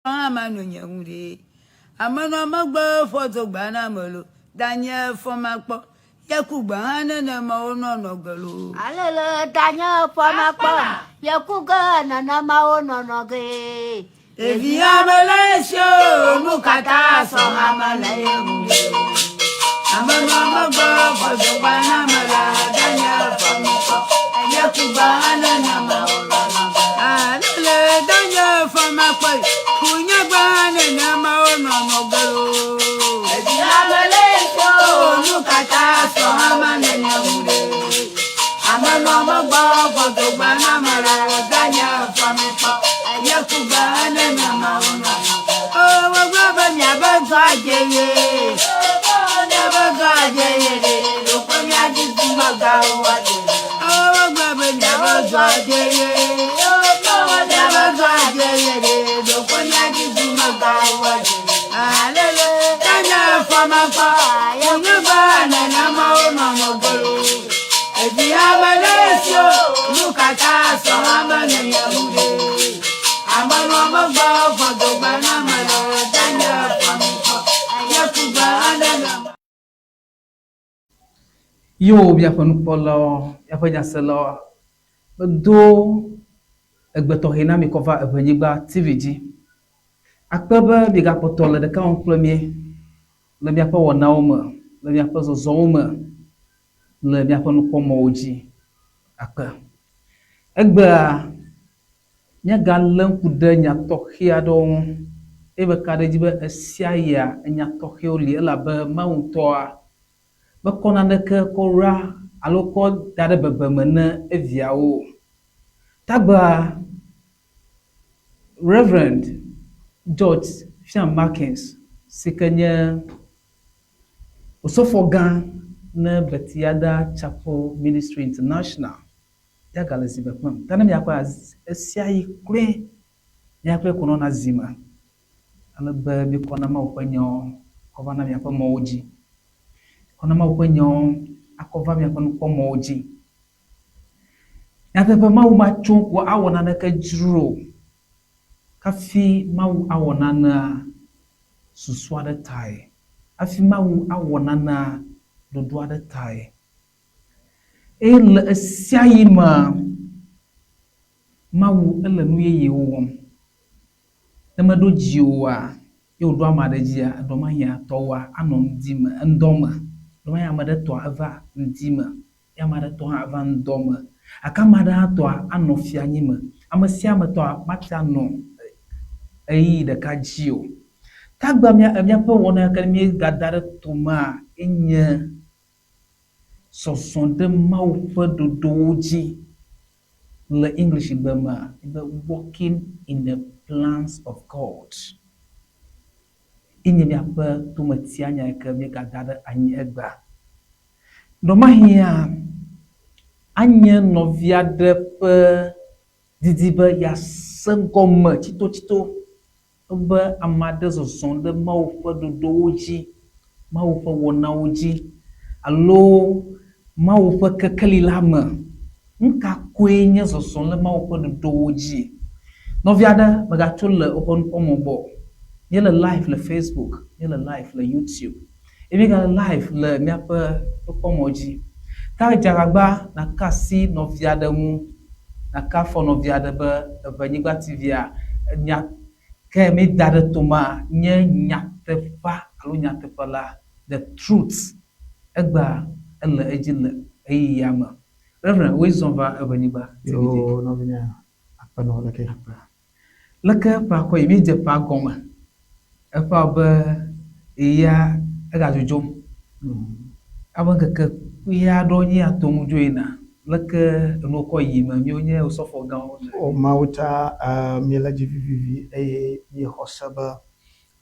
Hã manɔ nye ŋu ɖe. Amenɔ megbe fɔ dogba na ame lo, danye fɔ makpɔ, ye ku gbe hã nenema wonɔnɔ ge lo. Alele danye fɔ makpɔ, ye ku ge nenema wonɔnɔ ge. Ɖevi ame le esi o, nu katã sɔ hã mele ye ŋu ɖe. Amenɔ megbe fɔ dogba na ame la, danye fɔ makpɔ, ye ku gbe hã nenema wonɔnɔ ge. Alele danye fɔ makpɔ, ku nye gbe hã nenema wonɔnɔ ge lo. Ɖevi ame le esi o, nu katã sɔ hã mele ye ŋu ɖe. Amenɔ megbe fɔ dogba na ame la, danye fɔ makpɔ, ye ku gbe hã nenema wonɔnɔ ge. O, wogblɔ be miabe dɔ adze ye. Miabe dɔ adze ye ɖe, ɖokpe miadzi dumegãwo adze. O, wogblɔ be miabe dɔ adze ye. Miabe dɔ adze ye ɖe, ɖokpe miadzi dumegãwo adze. Alele, danye fɔ makpɔ, nye gbe nenema wonɔnɔ ge lo. Evi ame ɖe esi o, nu katã sɔ ame nenye ŋu ɖe. Amenɔ megbe fɔ dogba na ame le danye fɔ makpɔ, nye ku gbe nenema. Yo miaƒe nukpɔlawo, miaƒe nyaselawo, medo egbe tɔxɛ na mi kɔ va Eʋenyigba TV dzi. Akpe be miegakpɔtɔ le ɖeka wɔm kple mí le miaƒe wɔnawo me, le miaƒe zɔzɔwo me, le miaƒe nukpɔmɔwo dzi. Akpe. Egbea, míagalé ŋku ɖe nya tɔxɛ aɖewo ŋu eye meka ɖe edzi be ɣesiaɣia enya tɔxɛwo li elabe Mawu ŋutɔa mekɔ naneke kɔ yra alo kɔ da ɖe bebeme ne eviawo o. Tagbea, Rev. George Fiam Markins si ke nye Osɔfogã ne Betiada Chapel Ministry International ya gale zi me kpem. Ta ne miakpɔa, ɣesiaɣi kloe mía kple ko nɔna zi me ale be míekɔna Mawu ƒe nyawo kɔ vana miaƒe mɔwo dzi. Kɔna Mawu ƒe nyawo akɔ va miaƒe nukpɔmɔwo dzi. Nyateƒe Mawu matso ŋku awɔ naneke dzro o. Hafi Mawu awɔ nanea, susu aɖe tae. Hafi Mawu awɔ nanea, ɖoɖo aɖe tae. Eye le ɣesiaɣi mea, Mawu ele nu yeyewo wɔm. Ne meɖo dzi oa, ye wòɖo ame aɖe dzia, ɖewomahiã tɔwòa anɔ ŋdi me, ŋdɔ me. Ɖewomahiã ame aɖe tɔa eva ŋdi me ye ame aɖe tɔ hã eva ŋdɔ me. Gake ame aɖe hã tɔa anɔ fianyi me. Ame sia ame tɔa mate anɔ ɣeyiɣi ɖeka dzi o. Tagba mía míaƒe wɔna yi ke míegada ɖe tomea enye zɔzɔ ɖe Mawu ƒe ɖoɖowo dzi. Le English gbe mea, be walking in the plans of God. Ye nye míaƒe tometianya yi ke míegada ɖe anyi egbea. Ɖewomahiã anye nɔvi aɖe ƒe didi be yease gɔme tsitotsito be ame aɖe zɔzɔm ɖe Mawu ƒe ɖoɖowo dzi, Mawu ƒe wɔnawo dzi, alo Mawu ƒe kekeli la me. Nu ka koe nye zɔzɔ le Mawu ƒe ɖoɖowo dzi? Nɔvi aɖe, mègatso le woƒe nukpɔmɔ gbɔ o. Míele live le Facebook, míele live le YouTube, eye míegale live le míaƒe nukpɔmɔ dzi. Ta dze agbagba nàka asi nɔvi aɖe ŋu, nàka afɔ nɔvi aɖe be Eʋenyigba TV-a, nya ke míeda ɖe tomea nye nyateƒea alo nyateƒe la, the truth. Egbea ele edzi le ɣeyiɣia me. Rev. Woe zɔ va Eʋenyigba TV dzi. Yoo, nɔvinye, akpe nɔ leke? Akpe. Leke ƒea kɔ yi? Míedze ƒea gɔme. Eƒea be ɣeyiɣia egadzodzom. Abe ŋkeke kpui aɖewo nye ya to ŋu dzo yina. Leke enuwo kɔ yi me? Míwo nye osɔfo gãwo le. O Mawu ta míele edzi vivivi eye míexɔ se be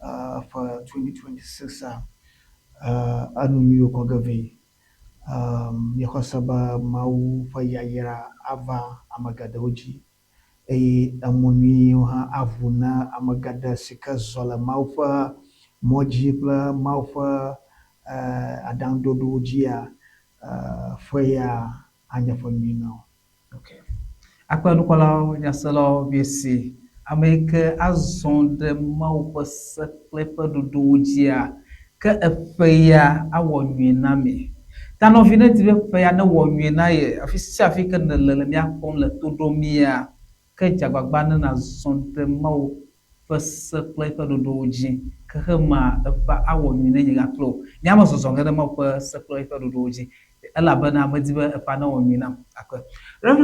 ƒe 2026 a enu nyuiwo kɔ ge vɛ. Míexɔ se be Mawu ƒe yayra ava ame geɖewo dzi eye emɔ nyuiwo hã aʋu na ame geɖe si ke zɔ le Mawu ƒe mɔ dzi kple Mawu ƒe aɖaŋuɖoɖowo dzia, ƒe ya anye ƒe nyui na wo. Ok. Akpe nukpɔlawo, nyaselawo, miesi. Ame yi ke azɔ ɖe Mawu ƒe se kple eƒe ɖoɖowo dzia, ke eƒe ya awɔ nyuie na mi. Ta nɔvi ne èdi be ƒe ya newɔ nyuie na ye afi sia afi ke nèle le mía kpɔm le to ɖom mía, ke dze agbagba ne nàzɔ ɖe Mawu ƒe se kple eƒe ɖoɖowo dzi. Xexemea eƒe awɔ nyuie ne nye gakple wò. Nye ame zɔzɔ ge ɖe Mawu ƒe se kple eƒe ɖoɖowo dzi elabena medi be eƒea newɔ nyuie nam. Akpe. Rev.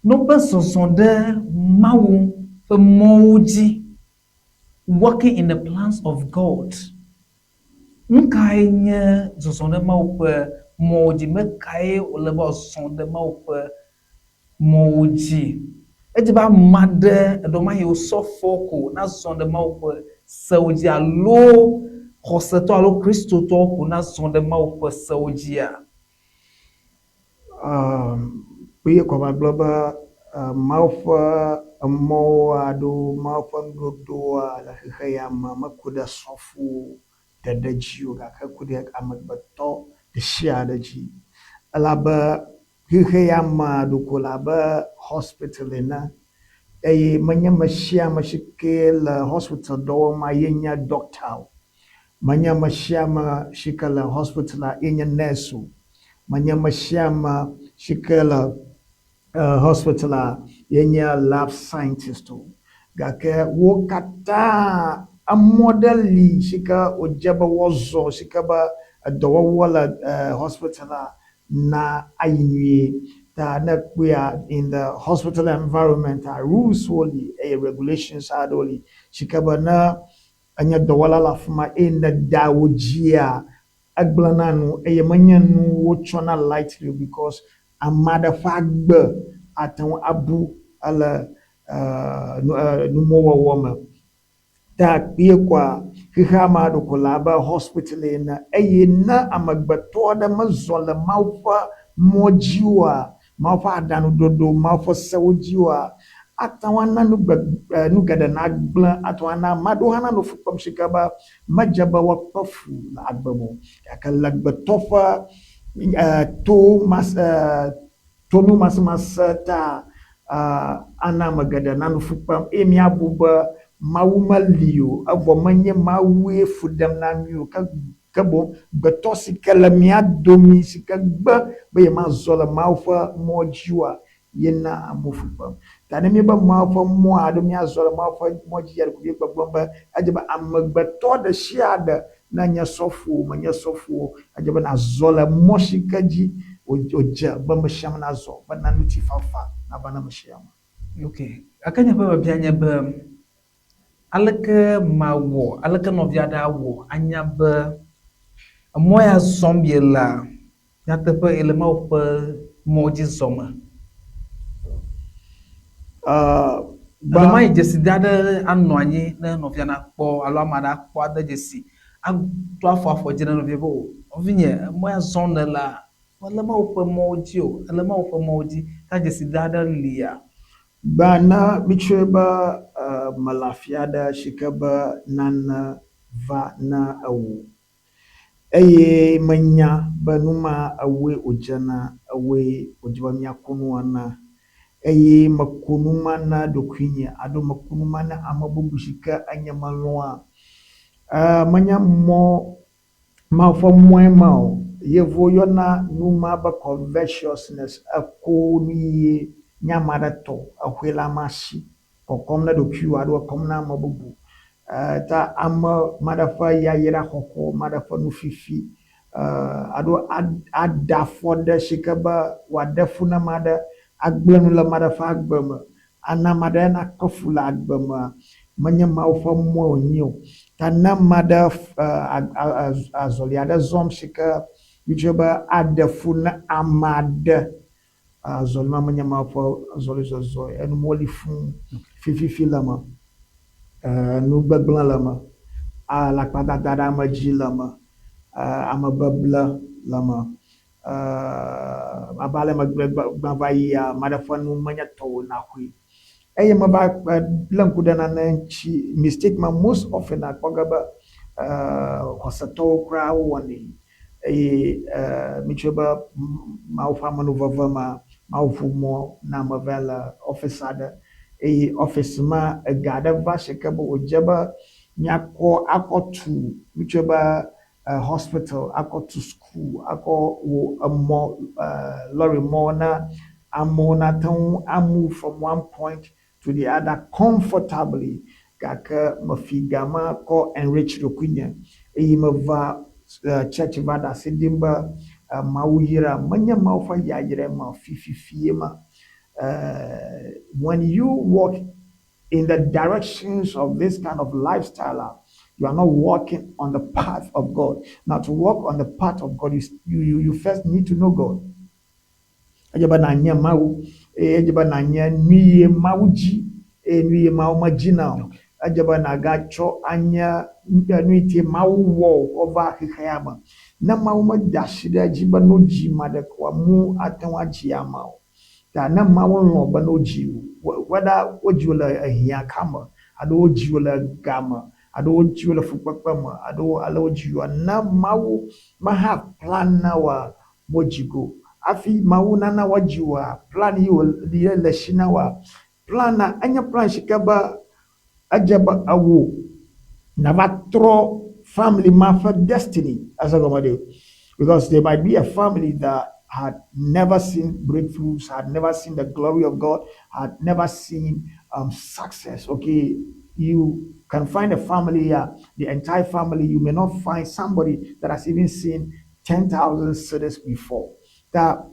Ne wobe zɔzɔ ɖe Mawu ƒe mɔwo dzi, walking in the plans of God, nu kae nye zɔzɔ ɖe Mawu ƒe mɔwo dzi? Me kae wòle be wòazɔ ɖe Mawu ƒe mɔwo dzi? Edze be ame aɖe, eɖewomahi osɔfo ko nazɔ ɖe Mawu ƒe sewo dzi alo xɔsetɔ alo Kristotɔwo ko nazɔ ɖe Mawu ƒe sewo dzia? Kpuie ko magblɔ be Mawu ƒe emɔwo alo Mawu ƒe nuɖoɖoa le xexe ya me meku ɖe sɔfowo ɖeɖe dzi o gake eku ɖe amegbetɔ ɖeshiaɖe dzi. Elabe xexe ya mea ɖeko le abe hospital ene eye menye ame sia ame si ke le hospital dɔ wɔma ye nye ɖɔkta o. Menye ame sia ame si ke le hospital ye nye nurse o. Menye ame sia ame si ke le hospital ye nye lab scientist o. Gake wo katã emɔ ɖe li si ke wodze be woazɔ si ke be edɔwɔwɔ le hospital na ayi nyuie. Ta ne ekpɔea in the hospital environment rules wo li eye regulations aɖewo li si ke be ne Enye dɔwɔla le afi ma eye nèda wò dzia, egblẽna nu eye menye nu wotsɔna lightly o because ame aɖe ƒe agbe ate ŋu abu ele numɔwɔwɔ me. Ta kpuie koa, xexea me ɖeko le abe hospital ene eye ne amegbetɔ aɖe mezɔ le Mawu ƒe mɔ dzi oa, Mawu ƒe aɖaŋuɖoɖo, Mawu ƒe sewo dzi oa, ate ŋu ana nu gbe, nu geɖe nagblẽ, ate ŋu ana ame aɖewo hã nanɔ fu kpem si ke be medze be woakpe fu le agbe me o. Gake le agbetɔ ƒe to mas, tonumasemase ta, ana ame geɖe nanɔ fu kpem eye míabu be Mawu meli o, evɔ menye Mawue fu ɖem na mí o, ke Ke boŋ gbetɔ si ke le mía domi, si ke gbe be yemazɔ le Mawu ƒe mɔ dzi oa, ye na amewo fu kpem. Ta ne míebe Mawu ƒe mɔa alo míazɔ le Mawu ƒe mɔ dzi ya, ɖeko míegbɔgblɔm be edze be amegbetɔ ɖe sia ɖe, ne enye sɔfo o, menye sɔfo o, edze be nàzɔ le mɔ si ke dzi wòdze be ame sia ame nazɔ bena ŋutifafa nava na ame sia ame. Ok. Gake nye ƒe biabia nye be, Aleke mawɔ, aleke nɔvi aɖe awɔ anya be emɔ ya zɔm yelea, nyateƒe yele Mawu ƒe mɔ dzi zɔma? Ɖewohĩ dzeside aɖe anɔ anyi ne nɔvia nakpɔ alo ame aɖe akpɔ ade dzesi ato afɔ afɔ dzi na nɔvia be o nɔvinye emɔ ya zɔm nèlea, mele Mawu ƒe mɔwo dzi o, ele Mawu ƒe mɔwo dzi. Ta dzeside aɖe lia? Gbã ne mítsɔe be mele afi aɖe si ke be nane va na ewò eye menya be nu ma ewòe wòdze na, ewòe wòdze be míako nua na eye meko nu ma na ɖokuinye alo meko nu ma na ame bubu si ke enye melɔ̃a, menye mɔ Mawu ƒe mɔe ma o. Yevuwo yɔna nu ma be covetousness, eko nu yie nye ame aɖe tɔ, exɔe le amea si, kɔkɔm na ɖokuiwò alo ekɔm na ame bubu. Ta ame maɖe ƒe yayra xɔxɔ, maɖe ƒe nufifi alo aɖe afɔ ɖe si ke be wòaɖe fu na ame aɖe, agblẽ nu le ame aɖe ƒe agbe me, ana ame aɖe nakpe fu le agbe mea, menye Mawu ƒe mɔe wònye o. Ta ne ame aɖe azɔli aɖe zɔm si ke mítsɔe be aɖe fu na ame aɖe, azɔli ma menye Mawu ƒe azɔli zɔzɔ o. Enu meli fũu fififi le eme, nu gbegblẽ le eme, alakpadada ɖe ame dzi le eme, amebeble le eme. Abe ale megblɔe gbã va yia, ame aɖe ƒe nu menye tɔwò nàxɔe. Eye meva lé ŋku ɖe nane ŋuti, mistake ma most often akpɔ ge be xɔsetɔwo kura wowɔnɛ. Eye mitsɔe be Mawu ƒe amenuveve ma, Mawu ʋu mɔ na ame va le office aɖe. Eye office ma ega aɖe va si ke be wòdze be míakɔ akɔ tu mítsɔe be hospital, akɔ tu school, akɔ wɔ emɔ lɔri mɔ na amewo nate ŋu a move from one point to the other comfortably. Gake mefi ga ma kɔ enrich ɖokuinye eye meva church va ɖe asi ɖim be Mawu yram. Menye Mawu ƒe yayrae ma fififie ma. When you walk in the directions of this kind of lifestyle, you are not walking on the path of God. Now, to walk on the path of God, you first need to know God. Edze be nànye Mawu eye edze be nànye nu ye Mawu dzi eye nu ye Mawu medzina o. Edze be nàgatsɔ anye nu yi te Mawu wɔ o kɔ va xexea me. Ne Mawu meda asi ɖe edzi be no dzi ma ɖeke oa, mu ate ŋu adzi ama o. Ta ne Mawu lɔ̃ be no dzi wò, whether wodzi wò le ehiã ka me alo wodzi wò le ga me alo wodzi wò le fukpekpe me alo ale wodzi wòa, ne Mawu meha plan na wòa, wodzi go. Hafi Mawu nana woadzi wòa, plan yi wò ye le shi na wòa, plan na enye plan si ke be edze be ewò nava trɔ family ma ƒe destiny. Ese gɔme ɖe? Because there might be a family that had never seen breakthroughs, had never seen the glory of God, had never seen success. Okay, you can find a family, the entire family, you may not find somebody that has even seen 10,000 cedis before. Ta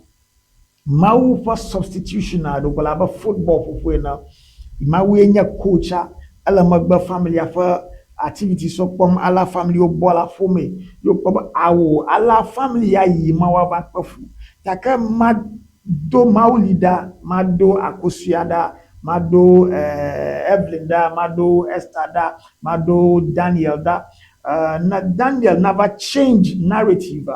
Mawu ƒe substitution a ɖo la abe football ƒoƒo ene. Mawue nye coach a, ele megbe familia ƒe activities wo kpɔm, alea family wo bɔl la ƒomee. Ye wokpɔ be awo alea family ya yi Mawu ava kpe fu. Gake mado Mawuli ɖa, mado Akosua ɖa, mado Evelyn ɖa, mado Esther ɖa, mado Daniel ɖa. Na Daniel nava change narrative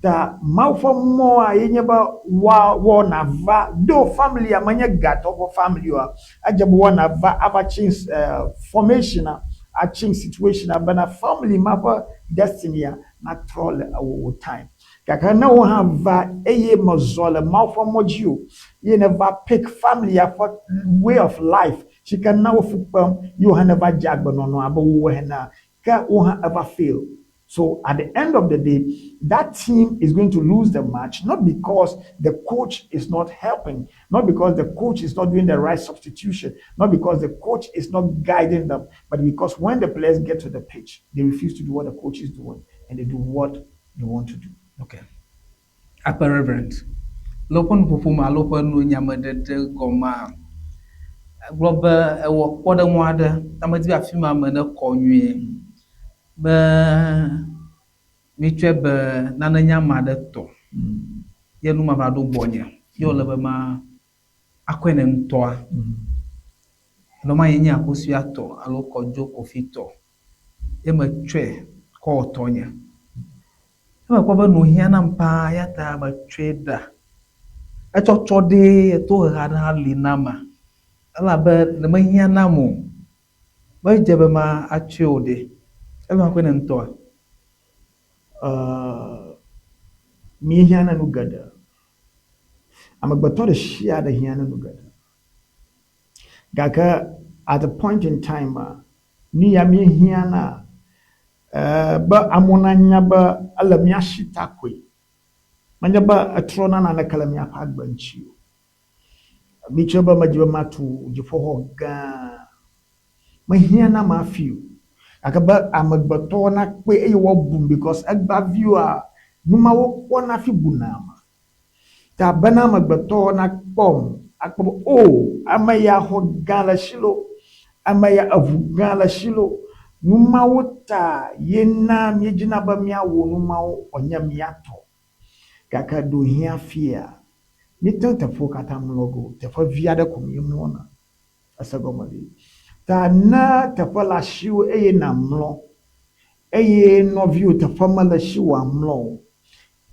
ta Mawu ƒe mɔa ye nye be woa woa nava do familia menye gatɔ ƒe family oa, edze be woa nava ava change formation a, a change situation a bena family ma ƒe destiny a natrɔ le ewò time. Gake ne wò hã va eye mezɔ le Mawu ƒe mɔ dzi o ye neva pick familia ƒe way of life si ke na wo fu kpem ye wò hã neva dze agbenɔnɔ abe wowo enea, ke wò hã eva fail. So at the end of the day, that team is going to lose the match, not because the coach is not helping, not because the coach is not doing the right substitution, not because the coach is not guiding them, but because when the players get to the pitch, they refuse to do what the coach is doing and they do what they want to do. Okay. Akpe Reverend. Le woƒe nuƒoƒo me alo woƒe nunyameɖeɖe gɔmea, egblɔ be ewɔ kpɔɖeŋu aɖe. Ta medi be afi ma me nekɔ nyuie be mitsɔe be nane nye ame aɖe tɔ ye nu ma va ɖo gbɔnye ye wòle be ma akɔe ne ŋutɔa. Nɔma ye nye Akosua tɔ alo Kɔdzo Kofi tɔ ye metsɔe kɔ wɔ tɔnye. Ne mekpɔ be nu hiã nam paa eya ta metsɔe ɖa. Etsɔtsɔ ɖee etohehe aɖe hã li nama elabe ne mehiã nam o. Medze be ma atsɔe o ɖe. Ele makɔe ne ŋutɔa? Míehiã na nu geɖe. Amegbetɔ ɖe sia ɖe hiã na nu geɖe. Gake at a point in time, nu ya míehiã na be amewo nanya be ele mía si ta koe. Menye be etrɔna naneke le míaƒe agbe ŋuti o. Mitsɔe be medzi be matu dziƒoxɔ gã. Mehiã nam hafi o. Gake be amegbetɔwo nakpɔe eye woabum because egbea viwoa, nu ma wokpɔna hafi buna ame. Ta bena amegbetɔwo nakpɔm akpɔ be o, ame ya xɔ gã le esi loo, ame ya eŋu gã le esi loo. Nu mawo ta ye na míedzina be míawɔ nu mawo wòanye mía tɔ. Gake ɖo hiã fia, míete ŋu teƒewo katã mlɔ ge o. Teƒe vi aɖe ko míemlɔna. Ese gɔme ɖi. Ta ne teƒe le asiwò eye nàmlɔ, eye nɔviwò teƒe mele esi wòamlɔ o,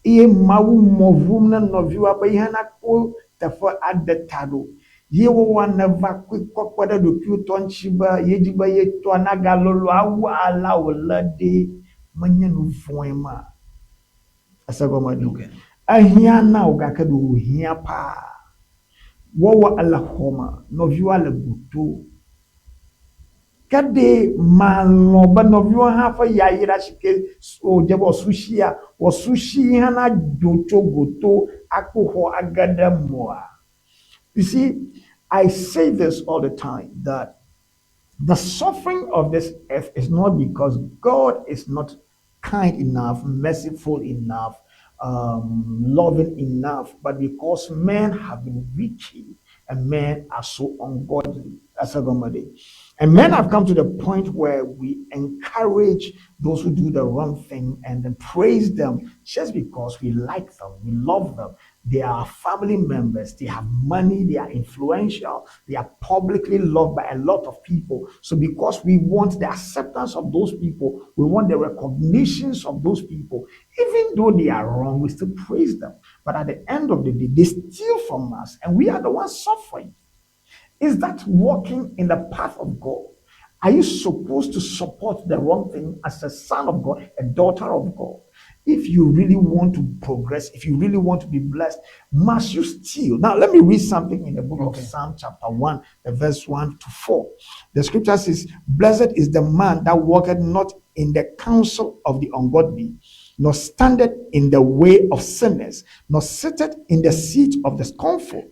eye Mawu mɔ ʋum ne nɔviwòa be yi hã nakpɔ teƒe aɖe ta ɖo, ye wɔwɔa nèva kpɔe kɔ kpe ɖe ɖokuiwò tɔ ŋuti be yedzi be ye tɔa nagalolo awu alea wòle ɖe, menye nu vɔ̃e ma? Ese gɔme ɖi. Ehiã na wò gake ɖe wòhiã paa? Wɔwɔ ele xɔ me, nɔviwoa le goto. Ke ɖe malɔ̃ be nɔviwo hã ƒe yayra si ke wòdze be wòasu shia, wòasu shi hã nadzo tso goto akpo xɔ age ɖe emea? You see, I say this all the time that the suffering of this earth is not because God is not kind enough, merciful enough, loving enough, but because men have been wicked and men are so ungodly. That's a gomade. And men have come to the point where we encourage those who do the wrong thing and then praise them just because we like them, we love them. They are family members, they have money, they are influential, they are publicly loved by a lot of people. So because we want the acceptance of those people, we want the recognitions of those people, even though they are wrong, we still praise them. But at the end of the day, they steal from us and we are the ones suffering. Is that walking in the path of God? Are you supposed to support the wrong thing as a son of God, a daughter of God? If you really want to progress, if you really want to be blessed, must you steal? Now, let me read something in the book of Psalm, chapter 1, the verse 1 to 4. The scripture says, Blessed is the man that walketh not in the counsel of the ungodly, nor standeth in the way of sinners, nor sitteth in the seat of the scornful.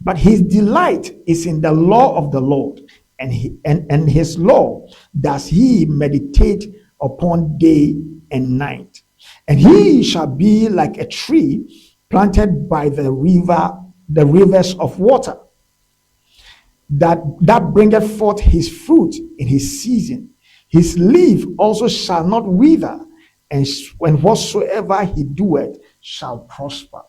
But his delight is in the law of the Lord, and, he, and his law does he meditate upon day and night. And he shall be like a tree planted by the river, the rivers of water, that, that bringeth forth his fruit in his season. His leaf also shall not wither, and, and whatsoever he doeth shall prosper.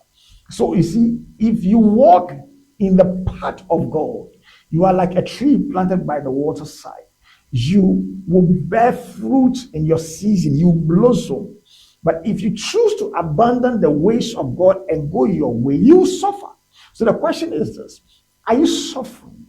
So you see, if you walk in the path of God, you are like a tree planted by the waterside. You will bear fruit in your season, you blossom. But if you choose to abandon the ways of God and go your way, you suffer. So the question is this: Are you suffering?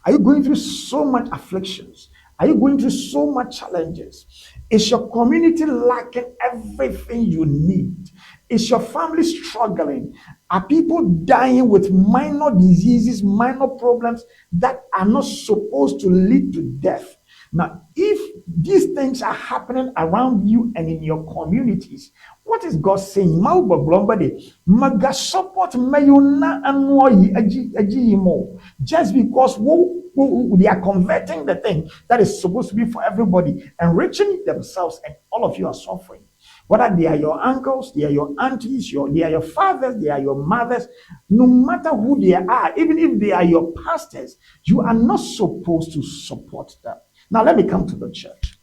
Are you going through so much afflictions? Are you going through so much challenges? Is your community lacking everything you need? Is your family struggling? Are people dying with minor diseases, minor problems that are not supposed to lead to death? Now, if these things are happening around you and in your communities, what is God saying? Mawu gbɔgblɔm be ɖe mega support meyiwo na enua yi edzi edzi yim o. Just because wo, wo, they are converting the thing that is supposed to be for everybody, enriching themselves, and all of you are suffering. Whether they are your uncles, they are your aunties, your, they are your fathers, they are your mothers, no matter who they are, even if they are your pastors, you are not supposed to support them. Now, let me come to the church.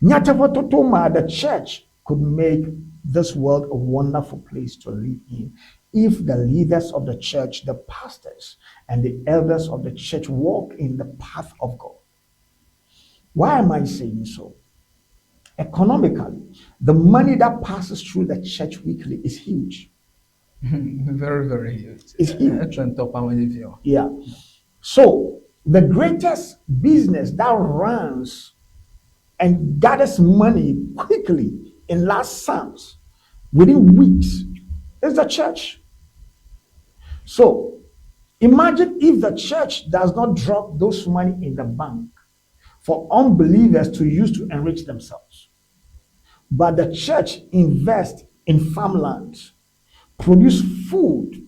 Nyateƒe the church could make this world a wonderful place to live in if the leaders of the church, the pastors, and the elders of the church walk in the path of God. Why am I saying so? Economically, the money that passes through the church weekly is huge. Very, very huge. It's huge. Yeah. So the greatest business that runs and gathers money quickly in last sums within weeks is the church. So imagine if the church does not drop those money in the bank for unbelievers to use to enrich themselves. But the church invests in farmlands, produce food.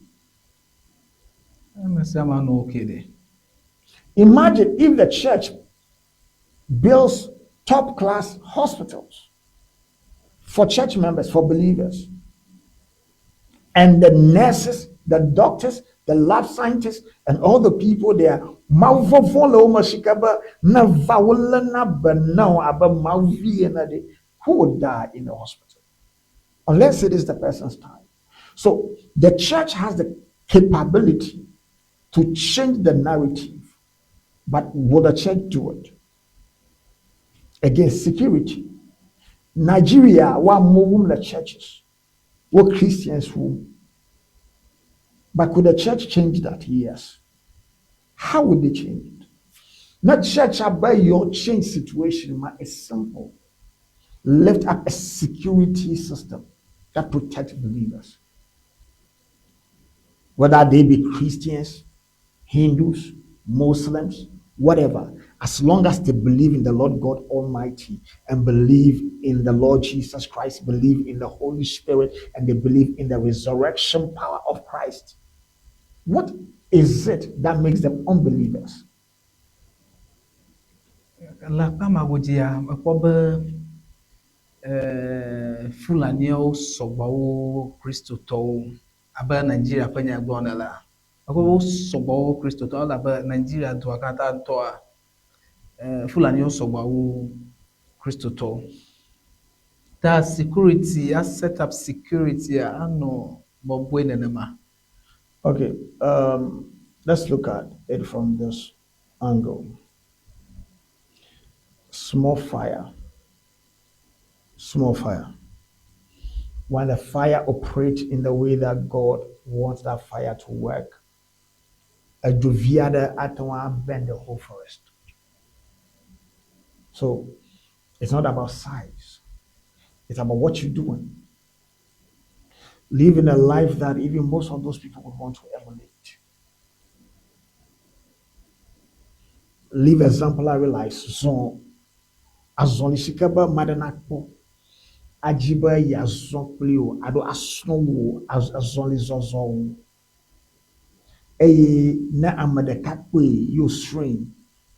Imagine if the church builds top class hospitals for church members, for believers. And the nurses, the doctors, the lab scientists, and all the people there, Mawu vɔvɔ̃ le wo me si ke be ne va woléna be na wo abe Mawu vi ene ɖe, who would die in the hospital? Unless it is the person's time. So the church has the capability to change the narrative, but will the church do it? Again, security. Nigeria, one more the churches, what Christians who. But could the church change that? Yes. How would they change it? Not church about your change situation, man. It's simple. Lift up a security system that protects believers. Whether they be Christians, Hindus, Muslims, whatever, as long as they believe in the Lord God Almighty and believe in the Lord Jesus Christ, believe in the Holy Spirit, and they believe in the resurrection power of Christ, what is it that makes them unbelievers? Le akpa ma godzia, mekpɔ be Fulaniawo sɔgbɔ wu Kristotɔwo abe Nigeria ƒe nya gblɔm nèlea. Mekpɔ be wo sɔgbɔ wu Kristotɔwo elabe Nigeria dua katã ŋutɔa, Fulaniwo sɔgbɔ wu Kristotɔwo. Ta security, a set up security anɔ bɔbɔe nenema. Okay, let's look at it from this angle. Small fire. Small fire. When the fire operates in the way that God wants that fire to work, edzo vi aɖe ate ŋu burn the whole forest. So it's not about size. It's about what you're doing. Living a life that even most of those people would want to emulate. Live exemplary lives. Zɔ azɔli si ke be ame aɖe nakpɔ adzi be yeazɔ kpli wò alo asrɔ̃ wò azɔli zɔzɔ wò. Eye ne ame ɖeka kpɔe ye wòsrɔ̃e,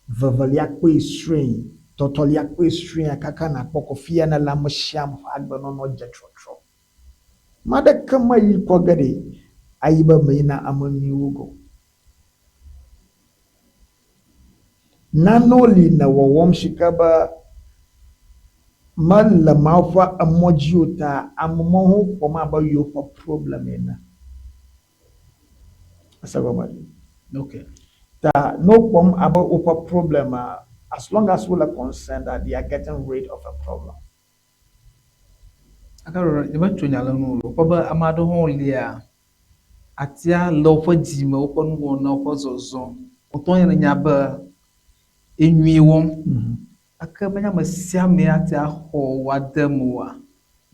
vevelia kpɔe srɔ̃e, tɔtɔlia kpɔe srɔ̃e kaka nakpɔ ko fia ne le ame sia ame ƒe agbenɔnɔ dze trɔtrɔ. Ame aɖeke meyi kpɔ ge ɖe ayi be meyina ame nyuiwo go. Nanewo li ne wɔwɔm si ke be mele Mawu ƒe emɔ dzi o ta ame mawo kpɔm abe yewoƒe problem ene. Ese gɔme ɖe? Okay. Ta ne wokpɔm abe woƒe problem a, as long as wole concerned that they are getting rid of a problem. Aka nye metso nya le nu o. Kpɔ be ame aɖewo hã lia atia le woƒe dzime, woƒe nuwɔna, woƒe zɔzɔ. Wotɔ nye nya be enyui wɔm. Gake menye ame sia ame ate axɔ wò ade eme oa?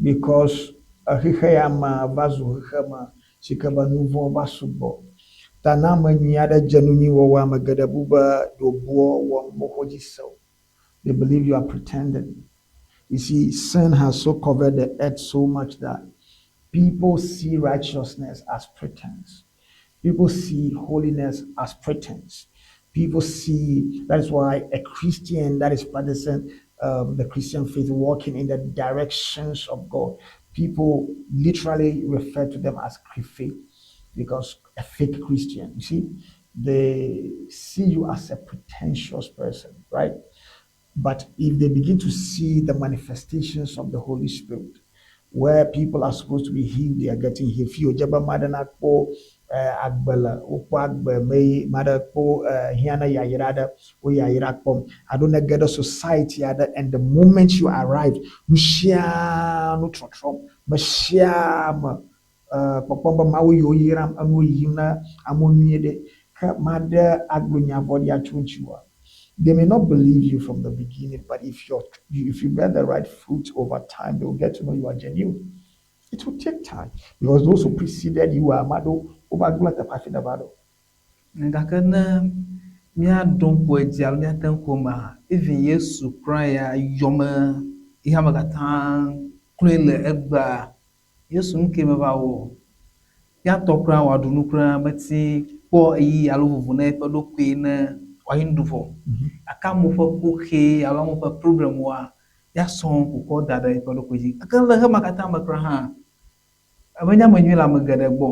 Because xexe ya me va zu xexe me si ke be nu vɔ̃ va sugbɔ. Ta ne ame nyui aɖe dze nu nyui wɔwɔ ame geɖe bu be ɖe wòbua wɔm woxɔ dzi se o. They believe you are pretending. You see, sin has so covered the earth so much that people see righteousness as pretense. People see holiness as pretense. People see, that is why a Christian that is practicing the Christian faith, walking in the directions of God, people literally refer to them as fake, because a fake Christian, you see, they see you as a pretentious person, right? But if they begin to see the manifestations of the Holy Spirit, where people are supposed to be healed, they are getting healed. Fi wòdze be ame aɖe nakpɔ agbe le wokpɔ agbe me ame aɖe kpɔ hiã na yayra aɖe wo yayra kpɔm alo ne ge ɖe society aɖe and the moment you arrive nu sia nu trɔtrɔm me sia me kpɔkpɔm be Mawu yiwo yram enuwo yiyim na amewo nyuie ɖe ke ame aɖe agblɔ nya vɔ̃ɖi atso ŋutiwòa. They may not believe you from the beginning, but if you bear the right fruit over time, they will get to know you are genuine. It will take time because those who preceded you are mado wova gblẽ teƒe hafi neva ɖo. Gake ne míaɖo ŋku edzi alo míate ŋku emea, even Yesu kura ya yɔme xexeame katã kloe le egbea, Yesu nu ke meva wɔ o. Yatɔ kura wòaɖu nu kura meti kpɔ ɣeyiɣi alo vovo na eƒe ɖokui ne wòayi nuɖu vɔ. Gake amewo ƒe kuxi alo amewo ƒe problem woa, ya sɔŋ ko kɔ da ɖe eƒe ɖokui dzi. Gake le xexeme katã me kura hã, menye ame nyui le ame geɖe gbɔ.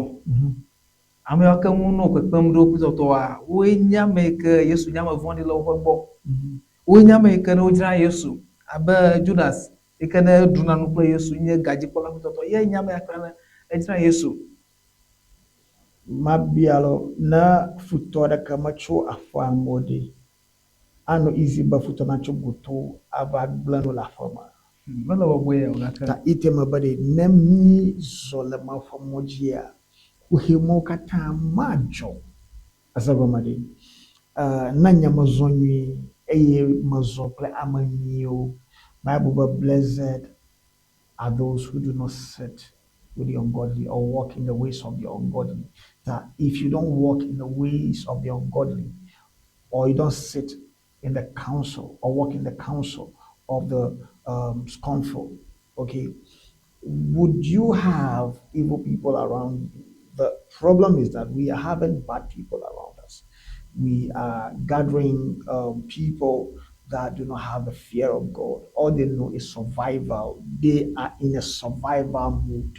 Ame yawo ke ŋu nɔ kpekpem ɖo kristotɔwoa, woe nye ame yi ke Yesu nye ame vɔ̃ɖi le woƒe gbɔ. Woe nye ame yi ke ne wodzra Yesu abe Judas yi ke ne ɖuna nu kple Yesu nye gadzikpɔla kristotɔ ye nye ame ya kura ne edzra Yesu. Mabia lo ne futɔ ɖeke metso aƒea me o ɖe, anɔ easy be futɔ natso goto ava gblẽ nu le aƒe me. Mele bɔbɔe ya o gake. Ta ite me be ɖe ne mí zɔ le Mawu ƒe mɔ dzia, kuxi mawo katã madzɔ. Ese gɔme ɖe? Ne nye mezɔ nyuie eye mezɔ kple ame nyuiwo, Bible be blessed are those who do not sit with the ungodly or walk in the ways of the ungodly. That if you don't walk in the ways of the ungodly, or you don't sit in the council or walk in the council of the scornful, okay, would you have evil people around you? The problem is that we are having bad people around us. We are gathering people that do not have the fear of God. All they know is survival. They are in a survival mood.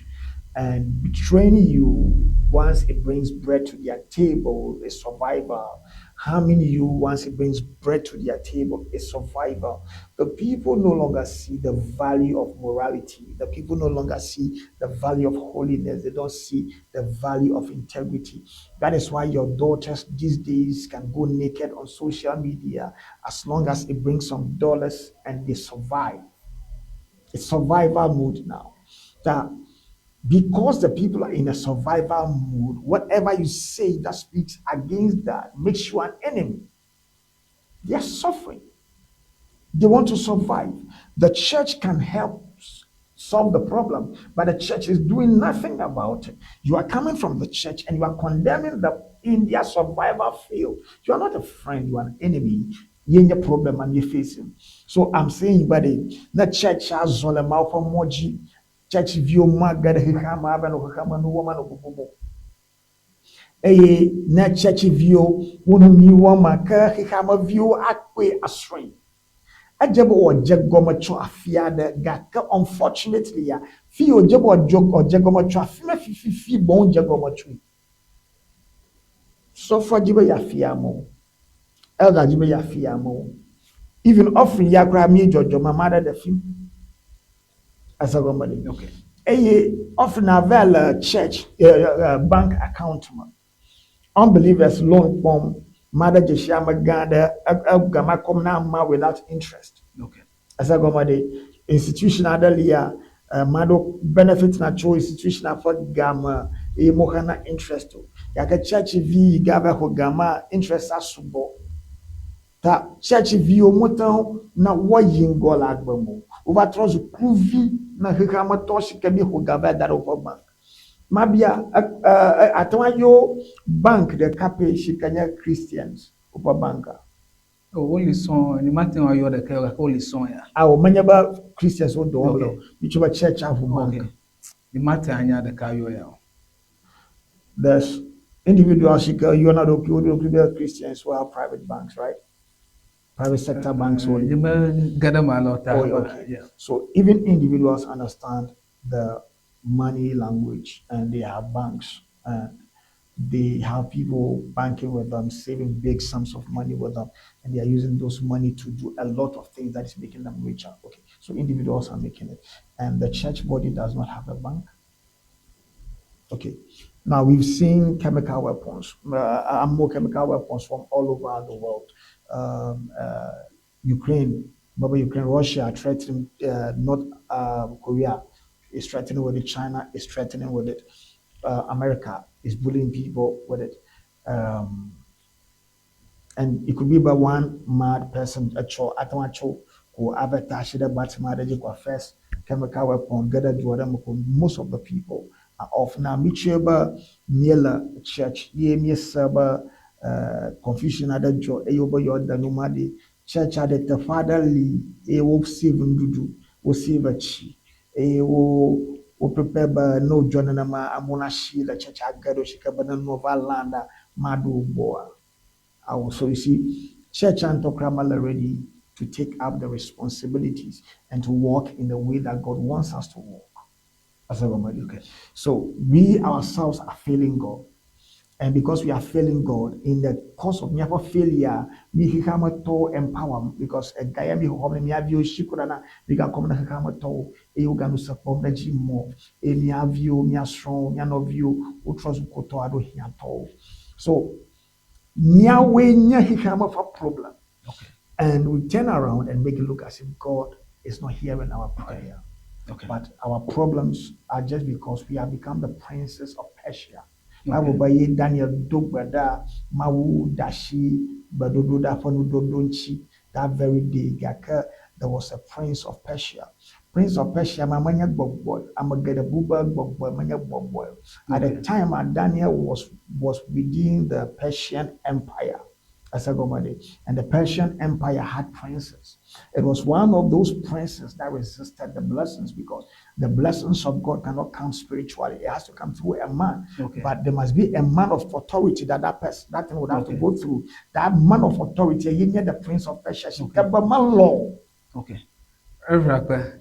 And betraying you once it brings bread to their table is survival. Harming you once it brings bread to their table is survival. The people no longer see the value of morality. The people no longer see the value of holiness. They don't see the value of integrity. That is why your daughters these days can go naked on social media as long as it brings some dollars and they survive. It's survival mode now. That because the people are in a survival mode, whatever you say that speaks against that makes you an enemy. They are suffering. They want to survive. The church can help solve the problem, but the church is doing nothing about it. You are coming from the church and you are condemning them in their survival field. You are not a friend, you are an enemy. Yenye problem and you're facing. So I'm saying, buddy, the church has moji church viwo mage ɖe xexea me ava nɔ xexea me nu wɔm anɔ bubum o. Eye ne church viwo wo nu nyui wɔm ma ke xexea me viwo akpɔe asrɔ̃e. Edze be wòadze gɔme tso afi aɖe gake unfortunately ya fi yi wòdze be wòadze gɔme tso afi ma fififi boŋ dze gɔme tsoe. Sɔfoa dzi be yeafia amewo. Elder dzi be yeafia amewo. Even offering ya koraa míedzɔdzɔm ame aɖe ɖe fim. Ese gɔme ɖe. Okay. Eye offering ava le church bank account me. Unbelievers loan kpɔm. Ame aɖe dzesi ame gã aɖe egama kɔm na amea without interest. Okay. Ese gɔme ɖe. Institution aɖe lia ame aɖewo benefit na tso institution ƒe game eye moxena interest o. Gake church vi yi ge ava xɔ gamea interest asugbɔ. Ta church viwo mete ŋu na woayi ŋgɔ le agbe me o. Wova trɔ zu kluvi na xexea me tɔ si ke míexɔ ga va da ɖe woƒe bank. Mabia ate ŋu ayɔ bank ɖeka pɛ si ke nye Christians woƒe banka. Oh, woli sɔŋ, nye mate ŋu ayɔ ɖeka o gake woli sɔŋ ya. Awo menye be Christians wo dɔ wɔm le o. Mitsɔ be church aʋu bank. Okay. Nye mate anya ɖeka ayɔ ya o. There's individuals si ke yɔna ɖokui wo ɖokui be Christians who have private banks, right? Private sector banks woli. Nye me ge ɖe eme ale o ta. Oh, okay. Yeah. So even individuals understand the money language and they have banks and they have people banking with them, saving big sums of money with them, and they are using those money to do a lot of things that is making them richer. Okay, so individuals are making it, and the church body does not have a bank. Okay, now we've seen chemical weapons, more chemical weapons from all over the world. Ukraine, maybe Ukraine, Russia threatening North Korea is threatening with it. China is threatening with it. America is bullying people with it. And it could be by one mad person, a cho, atwacho, who avatar first chemical weapon, get a most of the people are off. Now, Micheba Miela Church, ye mi saba confusion aɖe dzɔ eye wobe yewoada nu ma ɖi. Church aɖe teƒe aɖe li eye wo save nuɖuɖu, wo save tsi eye wo prepare be ne wodzɔ nenema amewo nasi le church age ɖo si ke be ne nua va land a maɖo wo gbɔa. Awo so you see, church ŋutɔ koraa mele ready to take up the responsibilities and to walk in the way that God wants us to walk. As a Okay. So we ourselves are failing God. And because we are failing God, in the course of míaƒe failure, mi xexeametɔwo empower because ega ya mi xɔxɔm ne mía viwo si kura na mi gakɔm na xexeametɔwo eye woganu se kpɔm ɖe edzi mɔ eye mía viwo, mía srɔ̃wo, mía nɔviwo wotrɔ zu kotɔ alo hiãtɔwo. So míawoe nye xexeame ƒe problem. Okay. And we turn around and make it look as if God is not hearing our prayer. Okay. But our problems are just because we have become the princes of Persia. Bible be ye Daniel do gbe ɖa Mawu da asi gbeɖoɖoɖa ƒe nuɖoɖo ŋuti that very day gake there was a prince of Persia. Prince of Persia ma menye gbɔgbɔ, ame geɖe bu be gbɔgbɔe, menye gbɔgbɔe o. At the time a Daniel was within the Persian Empire. Ese gɔme ɖe? And the Persian Empire had princes. It was one of those princes that resisted the blessings because the blessings of God cannot come spiritually. It has to come through a man. Okay. But there must be a man of authority that that person, that thing would have to Okay. go through. That man of authority, ye nye the prince of Persia. Si Okay. ke be melɔ̃ o. Okay. Eʋe akpe.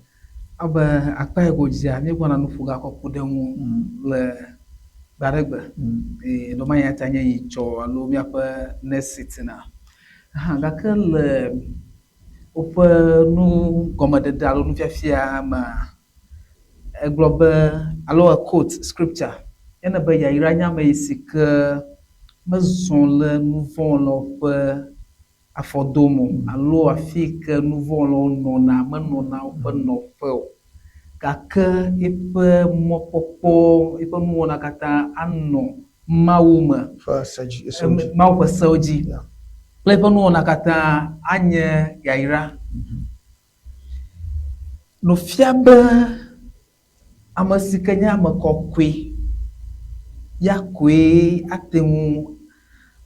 Abe akpa yi ko dzia, míegbɔna nu ƒo ge akɔ ku ɖe ŋu le gbe aɖe gbe. Eye ɖewo mahĩ ate anye yi tsɔ alo míaƒe next sitting a. Hã gake le woƒe nugɔmeɖeɖe alo nufiafia mea, egblɔ be alo equote scripture ene be yayra nye ame yi si ke mezɔ le nuvɔ̃wɔlawo ƒe afɔdome o alo afi yi ke nuvɔ̃wɔlawo nɔna menɔna woƒe nɔƒe o. Gake eƒe mɔkpɔkpɔ, eƒe nuwɔna katã anɔ Mawu me. Ƒe se dzi, sewo dzi. Mawu ƒe sewo dzi. Yeah. Kple eƒe nuwɔna katã anye yayra. Nufia be ame si ke nye ame kɔkɔe ya koe ate ŋu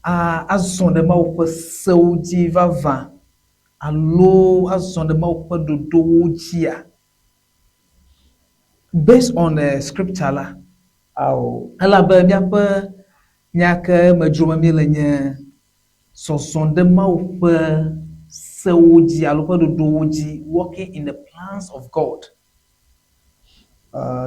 azɔ ɖe Mawu ƒe sewo dzi vavã alo azɔ ɖe Mawu ƒe ɖoɖowo dzia? Based on scripture la, Ao. elabe míaƒe nya ke me dzrom míele nye zɔzɔ ɖe Mawu ƒe sewo dzi alo ƒe ɖoɖowo dzi, walking in the plans of God.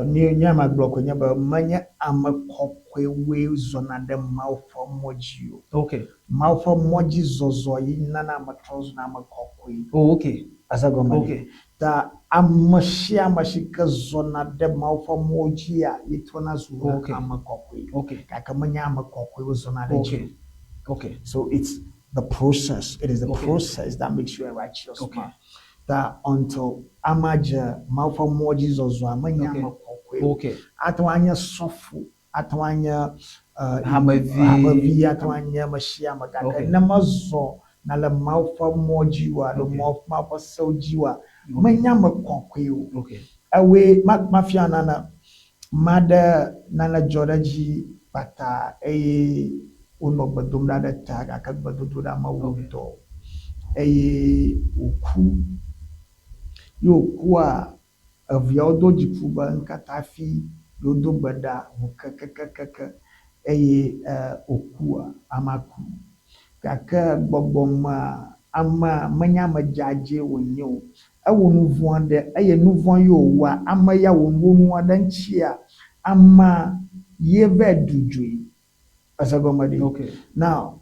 Nye nye magblɔ koe nye be menye ame kɔkɔewoe zɔna ɖe Mawu ƒe mɔ dzi o. Okay. Mawu ƒe mɔ dzi zɔzɔ yi nana ame trɔ zuna ame kɔkɔe. Oh, okay. Ese gɔme ɖe? Okay. Ta ame sia ame si ke zɔna ɖe Mawu ƒe mɔ dzia, ye trɔna zuna ame kɔkɔe. Okay. Gake menye ame kɔkɔewo zɔna ɖe edzi o. Okay. Okay. So it's the process. It is the process that makes you a righteous man. Ta until amea dze Mawu ƒe mɔ dzi zɔzɔa, menye ame kɔkɔe o. Okay. Ate ŋu anye sɔfo, ate ŋu anye Hamevi. hamevi, ate ŋu anye ame sia ame. Gake ne mezɔ na le Mawu ƒe mɔ dzi o alo Mawu ƒe sewo dzi oa, menye ame kɔkɔe o. Okay. Ewɔe ma mafia nane. Maɖe nane dzɔ ɖe edzi kpata eye wonɔ gbe dom ɖa ɖe ta gake gbedodoɖa mewɔ dɔ o eye wòku. Ye wòkua, eviawo do dziku be ŋkata hafi yewodo gbe ɖa ŋu kekekeke eye wòkua, amea ku. Gake gbɔgbɔmea, amea menye ame dzadzɛ wònye o. Ewɔ nu vɔ̃ aɖe eye nu vɔ̃ ye wòwɔa, ame ya wɔ nua ɖe ŋutia, amea ye va ɖu dzoe. Ese gɔme ɖe? Okay. Now,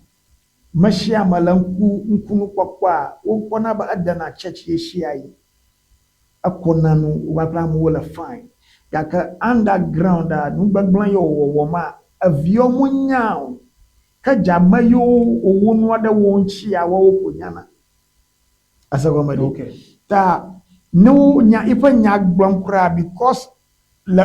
me sia ame le ŋku ŋkunukpɔkpɔa, wokpɔna be edena church ɣesiaɣi. Ekɔna nu, wo kple amewo le fine. Gake underground-a, nu gbegblẽ ye wòwɔwɔ ma, eviawo menya o. Ke dze ame yiwo wòwɔ nua ɖe wo ŋutia, woawo ko nyana. Ese gɔme ɖe? Okay. Ta ne wo nya eƒe nya gblɔm kura because le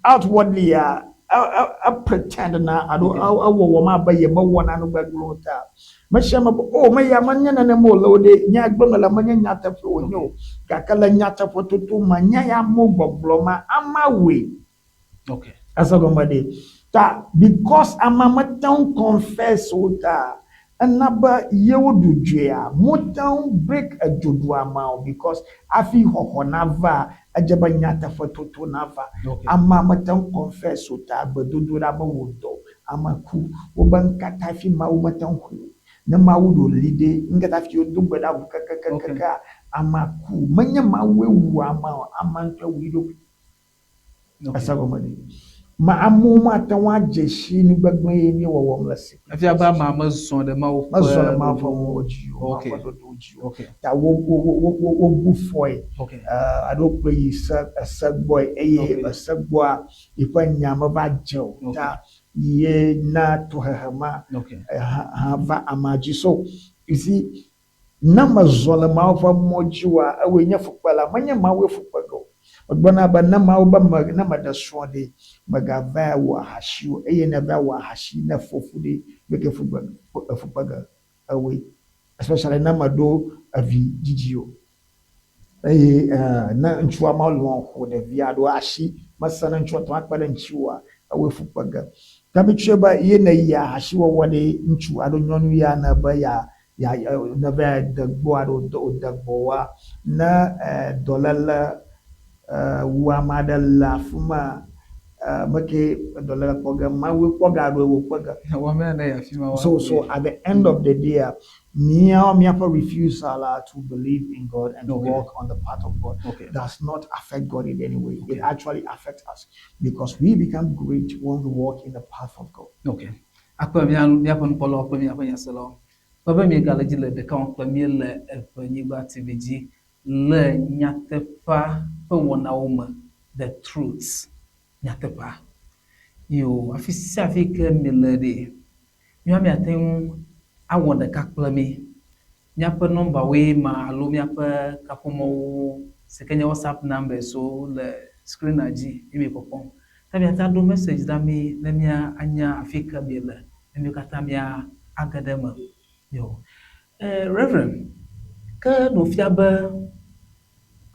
outwardly ya e pretend na alo ewɔwɔm abe yemewɔna nu gbegblẽ o ta me sia ame be oh me ya menye nenema o le o ɖe nya gblɔm nèle menye nyateƒe wònye o gake le nyateƒe toto me nya ya amewo gbɔgblɔ ma amea wɔe. Okay. Ese gɔme ɖe? Ta because amea mete ŋu confess o ta ena be yewo ɖu dzoea mote ŋu break edzoɖuamea o because hafi xɔxɔ nava edze be nyateƒe toto nava. Okay. Amea mete ŋu confess o ta gbedodoɖa mewɔ dɔ o. Ame ku. Wobe ŋkata hafi Mawu mete ŋu xɔe o. Ne Mawu ɖo li ɖe, ŋkata hafi wodo gbe ɖa ŋu kekekekekea amea ku. Menye Mawue wu amea o, amea ŋutɔe wu eɖokui. Ese gɔme ɖe? Ma amewo mate ŋu adze si nu gbegblẽ ye míewɔwɔm le si. Efia be amea mezɔ ɖe Mawu ƒe Mezɔ ɖe Mawu ƒe mɔwo dzi o, Mawu ƒe ɖoɖowo dzi o. Ta wo wo wo wo wobu fɔe alo wokplɔe yi se ese gbɔe eye ese gbɔa yiƒe nya meva dze o. Ta ye na tohehe ma hã hã va amea dzi. So you see, Ne mezɔ le Mawu ƒe mɔ dzi oa, ewɔe nye fukpela. Menye Mawue fukpe ge o. Megblɔna be, Ne Mawu be me, ne meɖe srɔ̃ ɖe, megavae wɔ ahasi o, eye ne eva wɔ ahasi, ne efɔ fu ɖe, mege fugbe, fukpe ge ewɔe. Especially ne meɖo evi dzidzi o. Eye ne ŋutsua melɔ̃ ƒo ɖevia alo asi mesẽ ne ŋutsua te ŋu akpe ɖe ŋutiwòa, ewɔe fu kpe ge. Ke mitsɔe be ye nèyi ahasiwɔwɔ ɖe ŋutsu alo nyɔnu ya ne be ya ya ne va de gbɔ alo wòde gbɔwòa, ne dɔléle wu ame aɖe le afi ma, meke dɔléle kpɔ ge, Mawue kpɔ ge alo ewò kpe ge. Wɔmea ne yi afi ma So at the end of the day, míawo míaƒe refusal to believe in God and walk on the path of God does not affect God in any way. It actually affects us because we become great when we walk in the path of God. Okay. Akpe mía míaƒe nukpɔlawo kple míaƒe nyaselawo. Kpe be miegale dzi le ɖeka wɔm kple mí le Eʋenyigba TV dzi le nyateƒea ƒe wɔnawo me, The Truth, nyateƒea. Yo, afi sia afi ke miele ɖe, míawo miate ŋu awɔ ɖeka kple mí. Míaƒe nɔmbawoe ma alo míaƒe kaƒomɔwo si ke nye WhatsApp numbers wo le screen-a dzi ye miekpɔkpɔm. Ta miate aɖo message na mí ne mía anya afi ke miele ne míwo katã mía age ɖe eme. Yo. Reverend, ke no fia be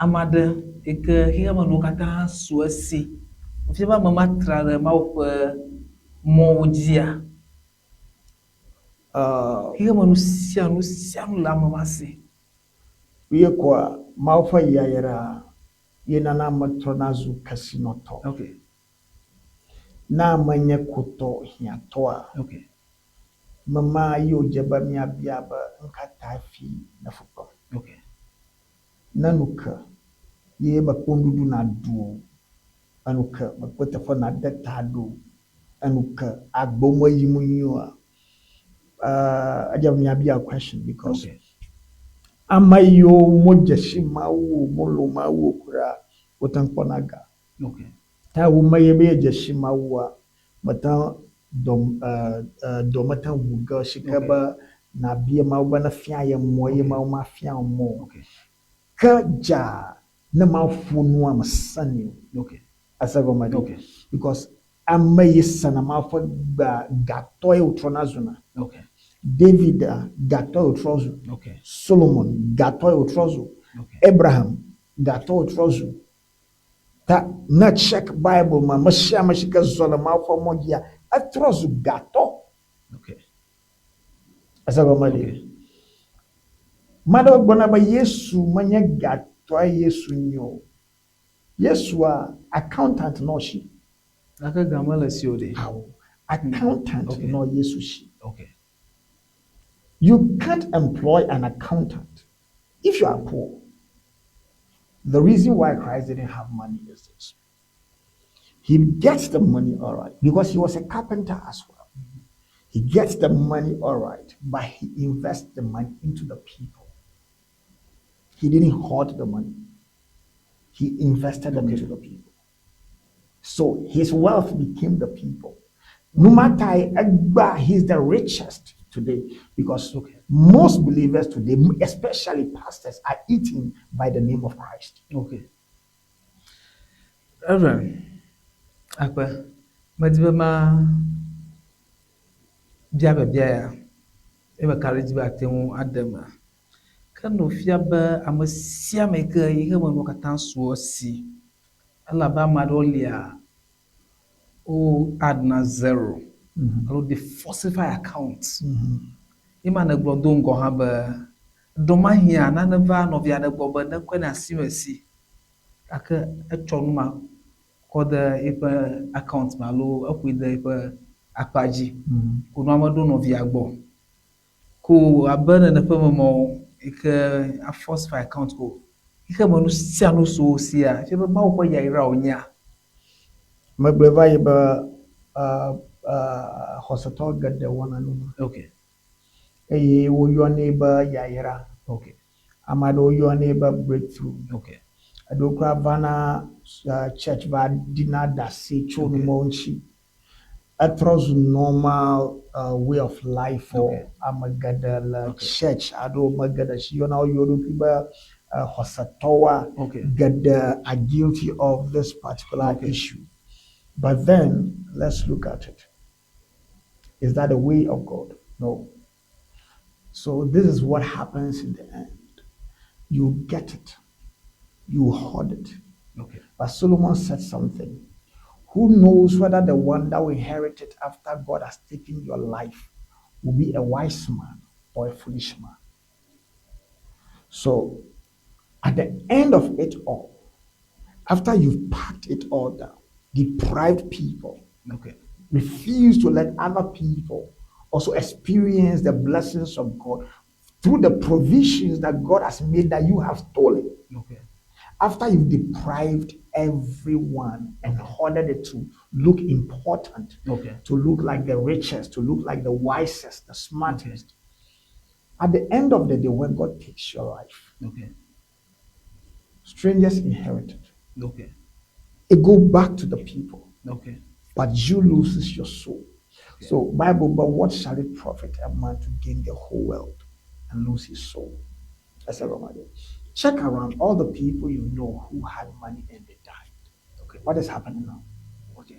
ame aɖe yi ke xexeame nuwo katã su esi, wòfia be ame ma tra ɖe Mawu ƒe mɔwo dzia? Xexeame nu sia nu sia nu le ame ma si. Ye koa, Mawu ƒe yayra ye nana ame trɔna zu kesinɔtɔ. Ne ame nye kotɔ hiãtɔa, mema ye wòdze be míabia be nu ka ta fi ne fu kpem. Ne nu ke ye mekpɔ nuɖuɖu naɖu o, enu ke mekpɔ teƒe nade ta ɖo o, enu ke agbo me yim nyuie oa, edze be míabia question because ame yiwo modze si Mawu o, molɔ̃ Mawu o kura, wote ŋu kpɔna ga. Ta wo me ye be yedze si Mawua, mete dɔ dɔ mete ŋu ge si ke be nabia Mawu be nefia ye mɔ ye Mawu mafia wò mɔ o. Ke dza ne Mawu ƒo nua meseni o. Ese gɔme ɖe? Because ame yi sena Mawu ƒe gbea, gatɔe wòtrɔna zuna. David gatɔe wòtrɔ zu. Solomon gatɔe wòtrɔ zu. Abraham gatɔe wòtrɔ zu. Ta ne check Bible me, ame sia ame si ke zɔ le Mawu ƒe mɔ dzia, etrɔ zu gatɔ. Ese gɔme ɖe? Ame aɖewo gblɔna be Yesu menye gatɔe Yesu nye o. Yesua accountant nɔ si. Gake ga mele esi o ɖe. Ao, accountant nɔ Yesu si. You can't employ an accountant if you are poor. The reason why Christ didn't have money is this. He gets the money all right because he was a carpenter as well. He gets the money all right, but he invests the money into the people. He didn't hoard the money. He invested them into the people. So his wealth became the people. No matter egba, he's the richest today because most believers today, especially pastors, are eating by the name of Christ. Okay. Reverend, akpe, medi be ma bia biabia ya, ye meka ɖe edzi be ate ŋu aɖe eme. Ke no fia be ame sia ame yi ke xexeme nuwo katã su esi, elabe ame aɖewo lia, wo add na zero alo they falsify account. Ye ma nègblɔ do ŋgɔ hã be ɖewomahiã nane va nɔvi aɖe gbɔ be nekɔe ne asi me si gake etsɔ nu ma kɔ de eƒe account me alo eƒoe de eƒe akpa dzi. Ko nua meɖo nɔvia gbɔ. Ko abe nene ƒe me mɔwo yi ke a falsify account ko. Xexeme nu sia nu su wo sia fia be Mawu ƒe yayra wònyea. Megblɔe va yi be xɔsetɔ geɖe wɔna nu ma. Eye woyɔnɛ be yayra. Ame aɖewo yɔnɛ be breakthrough. Eɖewo kura vana church va ɖina ɖase tso numɔwo ŋuti. Etrɔ zu normal way of life for ame geɖe le church aɖewo me geɖe si yɔna wo ɖokui be xɔsetɔwoa geɖe are guilty of this particular issue. But then let's look at it. Is that the way of God? No. So this is what happens in the end. You get it. You hoard it. Okay. But Solomon said something. Who knows whether the one that will inherit it after God has taken your life will be a wise man or a foolish man? So, at the end of it all, after you've packed it all down, deprived people, Okay. refuse to let other people also experience the blessings of God through the provisions that God has made that you have stolen. Okay. After you've deprived everyone and hoarded it to look important, Okay. to look like the richest, to look like the wisest, the smartest. At the end of the day, when God takes your life, Okay. strangers inherit it. Okay. It go back to the people, Okay. but you loses your soul. So Bible, but what shall it profit a man to gain the whole world and lose his soul? That's a Roman. Check around all the people you know who had money and they died. Okay. What is happening now? Okay.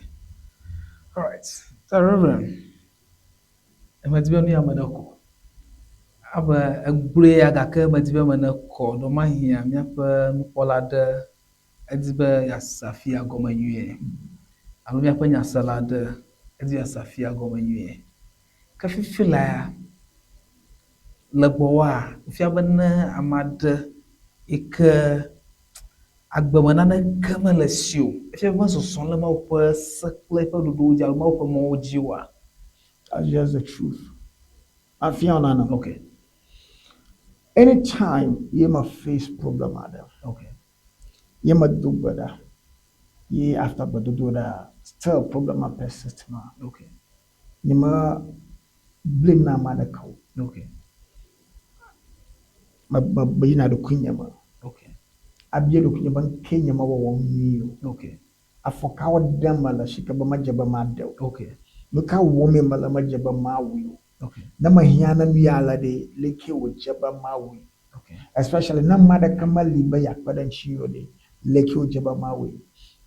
All right. So, Reverend, emedi be nu ya me ne kɔ. Abe egblɔe ya gake medi be me ne kɔ ɖewomahiã míaƒe nukpɔla aɖe edi be yease afia gɔme nyuie alo míaƒe nyasela aɖe edi be yease afia gɔme nyuie. Ke fifi laa le gbɔwòa, efia be ne ame aɖe yi ke agbeme naneke mele esi o, efia be mezɔzɔm le Mawu ƒe se kple eƒe ɖoɖowo dzi alo Mawu ƒe mɔwo dzi oa? That's just the truth. I feel now. Okay. Anytime you may face problem, Adam, Okay. you may do better. Ye after but do that, still problem a persist ma. Okay. You may blame na man cow. Okay. Ma ma you na do queen ma. Okay. Abie do queen ban Kenya ma wo mi o. Okay. Afoka wo dem ma la shika ba ma jeba ma de. Okay. No ka wo me ma la ma jeba ma wi o. Okay. Na ma hia na mi ala de leke wo jeba ma wi. Okay. Especially na mada kama liba yakpadan chiyo de leke wo jeba ma wi.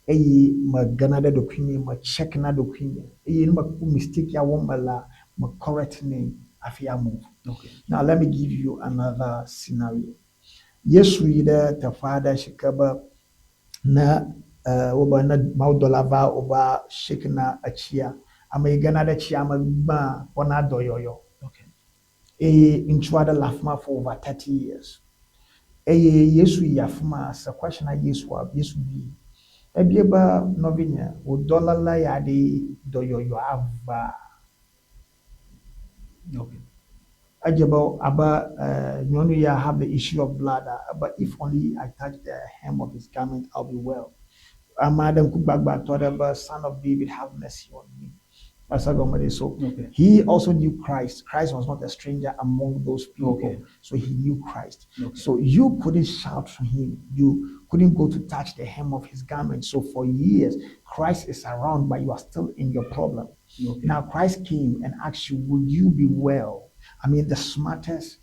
Eye ma gana da dokunye ma check na dokunye. Eye ma ku mistake ya wo ma la ma correct name afia move. Okay. Now let me give you another scenario. Yesu yi ɖe teƒe aɖe si ke be ne wobe ne mawudɔla va wova shake na etsia, ame yi gena ɖe tsia me gbã kpɔna dɔyɔyɔ. Okay. Eye ŋutsu aɖe le afi ma for over 30 years. Eye Yesu yi afi ma se question na Yesu Yesu bi. Ebie be nɔvinye wò dɔléle ya ɖe dɔyɔyɔ ava. Okay. Edze be abe nyɔnu ya have the issue of blood, but if only I touch the hem of his garment, I'll be well. Ame aɖe ŋkugbagbatɔ aɖe be son of David, have mercy on me. That's how God So Okay. he also knew Christ. Christ was not a stranger among those people. Okay. So he knew Christ. Okay. So you couldn't shout to him. You couldn't go to touch the hem of his garment. So for years, Christ is around, but you are still in your problem. Okay. Now Christ came and asked you, would you be well? I mean, the smartest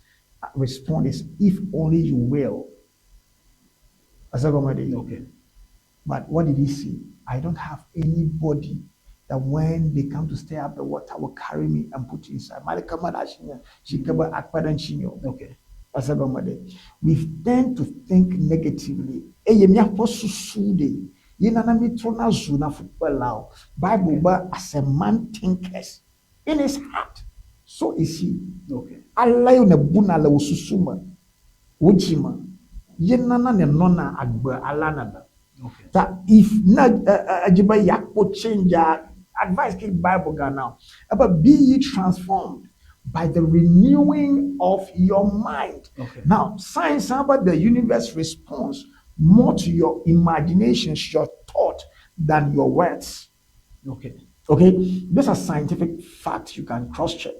response is, if only you will. That's how God Okay. But what did he say? I don't have anybody that when they come to stir up the water will carry me and put you inside. Okay. We tend to think negatively. Eye miaƒe susu ɖe, ye nana mi trɔna zuna fukpelawo. Bible be as a man thinketh in his heart, so is he. Okay. Ale yi nèbuna le wò susu me, wò dzi me, ye nana nènɔna agbe alea nèle. Okay. Ta if na edzi be yeakpɔ change a, advice ke Bible ga now. Ebe be ye transformed by the renewing of your mind. Okay. Now, science about the universe responds more to your imaginations, your thought, than your words. Okay. Okay, these are scientific facts you can cross-check.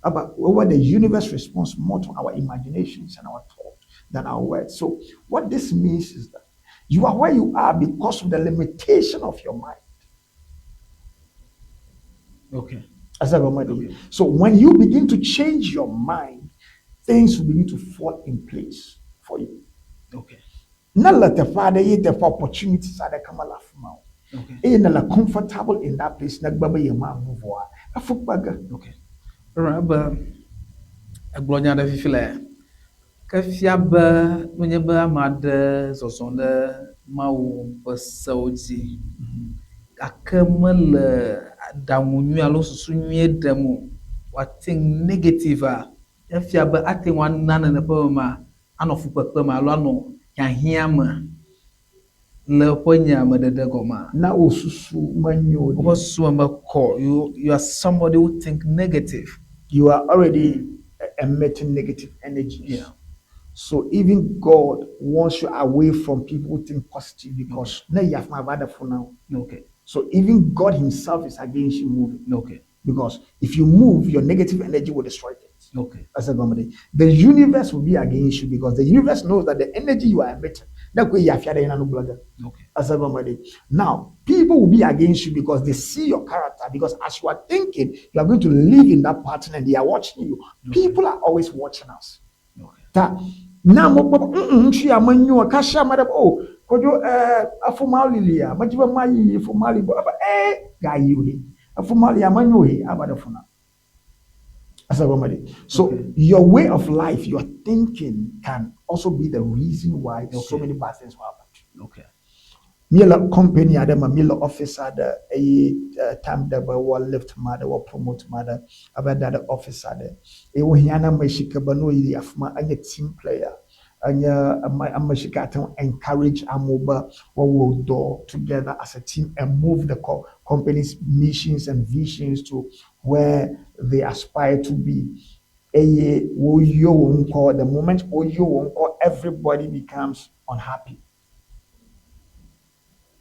About whether the universe responds more to our imaginations and our thought than our words. So what this means is that you are where you are because of the limitation of your mind. Okay. As I remember. So when you begin to change your mind, things will begin to fall in place for you. Okay. Na le teƒe aɖe ye teƒe opportunities aɖe kama le afi ma o. Okay. Eye nèle comfortable in that place negbe be yema move oa, efukpe ge. Okay. Alright, be egblɔ nya ɖe fifi le. Ke fia be menye be ame aɖe zɔzɔ ɖe Mawu ƒe sewo dzi gake mele aɖaŋu nyui alo susu nyui ɖem o, wòathink negative-a, efia be ate ŋu ana nene ƒe me ma anɔ fukpekpe me alo anɔ hiahiã me le eƒe nya me ɖeɖe gɔmea. Na wò susu menyo o. Woƒe susu me mekɔ. You are somebody who think negative. You are already emitting negative energies. Yeah. So even God wants you away from people who think positive because ne yi afi ma va ɖe fu na wo. Okay. So even God himself is against you moving. Okay. Because if you move, your negative energy will destroy things. Okay. That's a comedy. The universe will be against you because the universe knows that the energy you are emitting, that way you are Okay. That's a comedy. Now, people will be against you because they see your character. Because as you are thinking, you are going to live in that pattern and they are watching you. Okay. People are always watching us. Okay. Ta na mo kpɔ ŋutsu ya menyo kasia ame ɖe o kodzo ɛɛ afɔmali lia medzi be mayi fomali gbɔ ebe ee gayi o he afɔmali ya menyo he ava ɖe funa. That's a comedy. So Okay. your way of life, your thinking can also be the reason why so Okay. many bad things will happen. Okay. Mi le company aɖe me, mi le office aɖe eye time ɖe be woa lift ma ɖe, woa promote ma ɖe, ava da ɖe office aɖe. Eye wohiã na ame si ke be ne woyi afi ma enye team player, enye ame si ke ate ŋu encourage amewo be woawɔ dɔ together as a team and move the company's missions and visions to where they aspire to be. Eye woyɔ wo ŋkɔ, the moment woyɔ wo ŋkɔ, everybody becomes unhappy.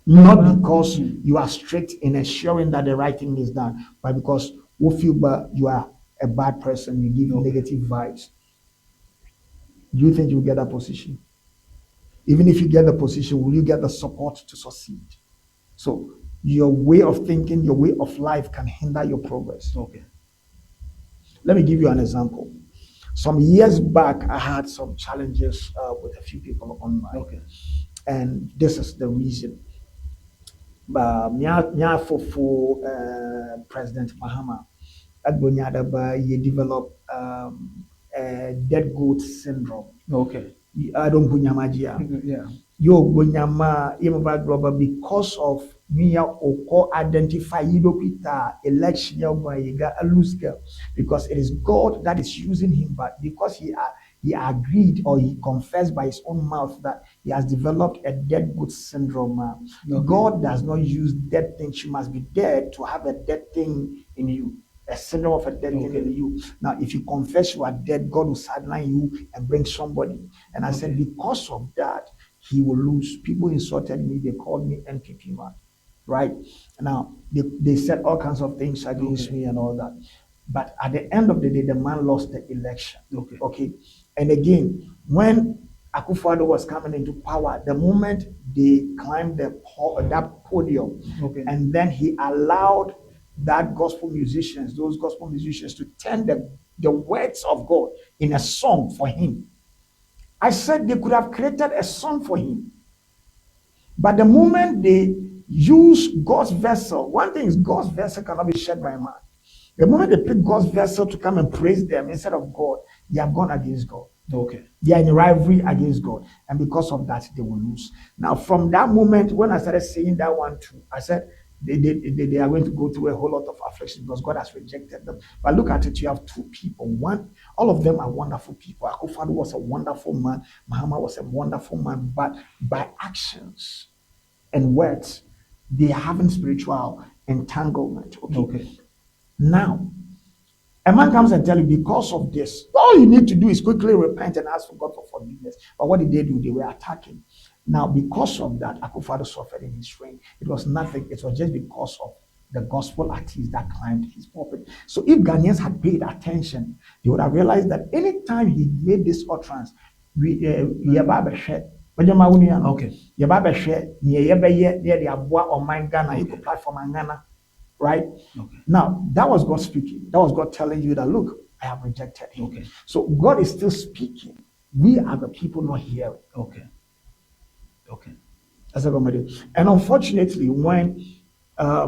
Not because you are strict in ensuring that the right thing is done, but because we feel that you are a bad person, you give Okay. negative vibes. Do you think you will get that position? Even if you get the position, will you get the support to succeed? So your way of thinking, your way of life can hinder your progress. Okay. Let me give you an example. Some years back, I had some challenges with a few people online. Okay. And this is the reason. Mía fofo President Mahama egblɔ nya aɖe be ye develop dead goat syndrome. Okay. Eɖo ŋku nya ma dzia? Yeah. Ye wògblɔ nya ma ye meva gblɔ be because of nu ya wòkɔ identify yi ɖokui ta election ya wògbɔna yi ge elose ge because it is God that is using him, but because he agreed or he confessed by his own mouth that he has developed a dead goat syndrome. Okay. God does not use dead things. You must be dead to have a dead thing in you. A syndrome of a dead thing Okay. in you. Now, if you confess you are dead, God will sideline you and bring somebody. And I said, Okay. because of that, he will lose. People insulted me. They called me NPP man. Right? Now, they said all kinds of things against Okay. me and all that. But at the end of the day, the man lost the election. Okay. Okay. And again, when Akufo-Addo was coming into power, the moment they climbed that podium, Okay. and then he allowed that gospel musicians, those gospel musicians to turn the words of God in a song for him. I said they could have created a song for him. But the moment they use God's vessel, one thing is God's vessel cannot be shared by man. The moment they pick God's vessel to come and praise them instead of God, they have gone against God. Okay. They are in rivalry against God. And because of that, they will lose. Now, from that moment, when I started saying that one too, I said they are going to go through a whole lot of affliction because God has rejected them. But look at it. You have two people. One, all of them are wonderful people. Akufo-Addo was a wonderful man. Mahama was a wonderful man. But by actions and words, they are having spiritual entanglement. Okay. Okay. Now, a man comes and tells you, because of this, all you need to do is quickly repent and ask for God for forgiveness. But what did they do? They were attacking. Now, because of that, Akufo-Addo suffered in his reign. It was nothing. It was just because of the gospel artists that climbed his pulpit. So if Ghanaians had paid attention, they would have realized that anytime he made this utterance, we Okay. Okay. Platform Ghana, right? Okay. Now, that was God speaking. That was God telling you that, look, I have rejected him. Okay. So God is still speaking. We are the people not hearing. Okay. Okay. That's a comedy. And unfortunately, when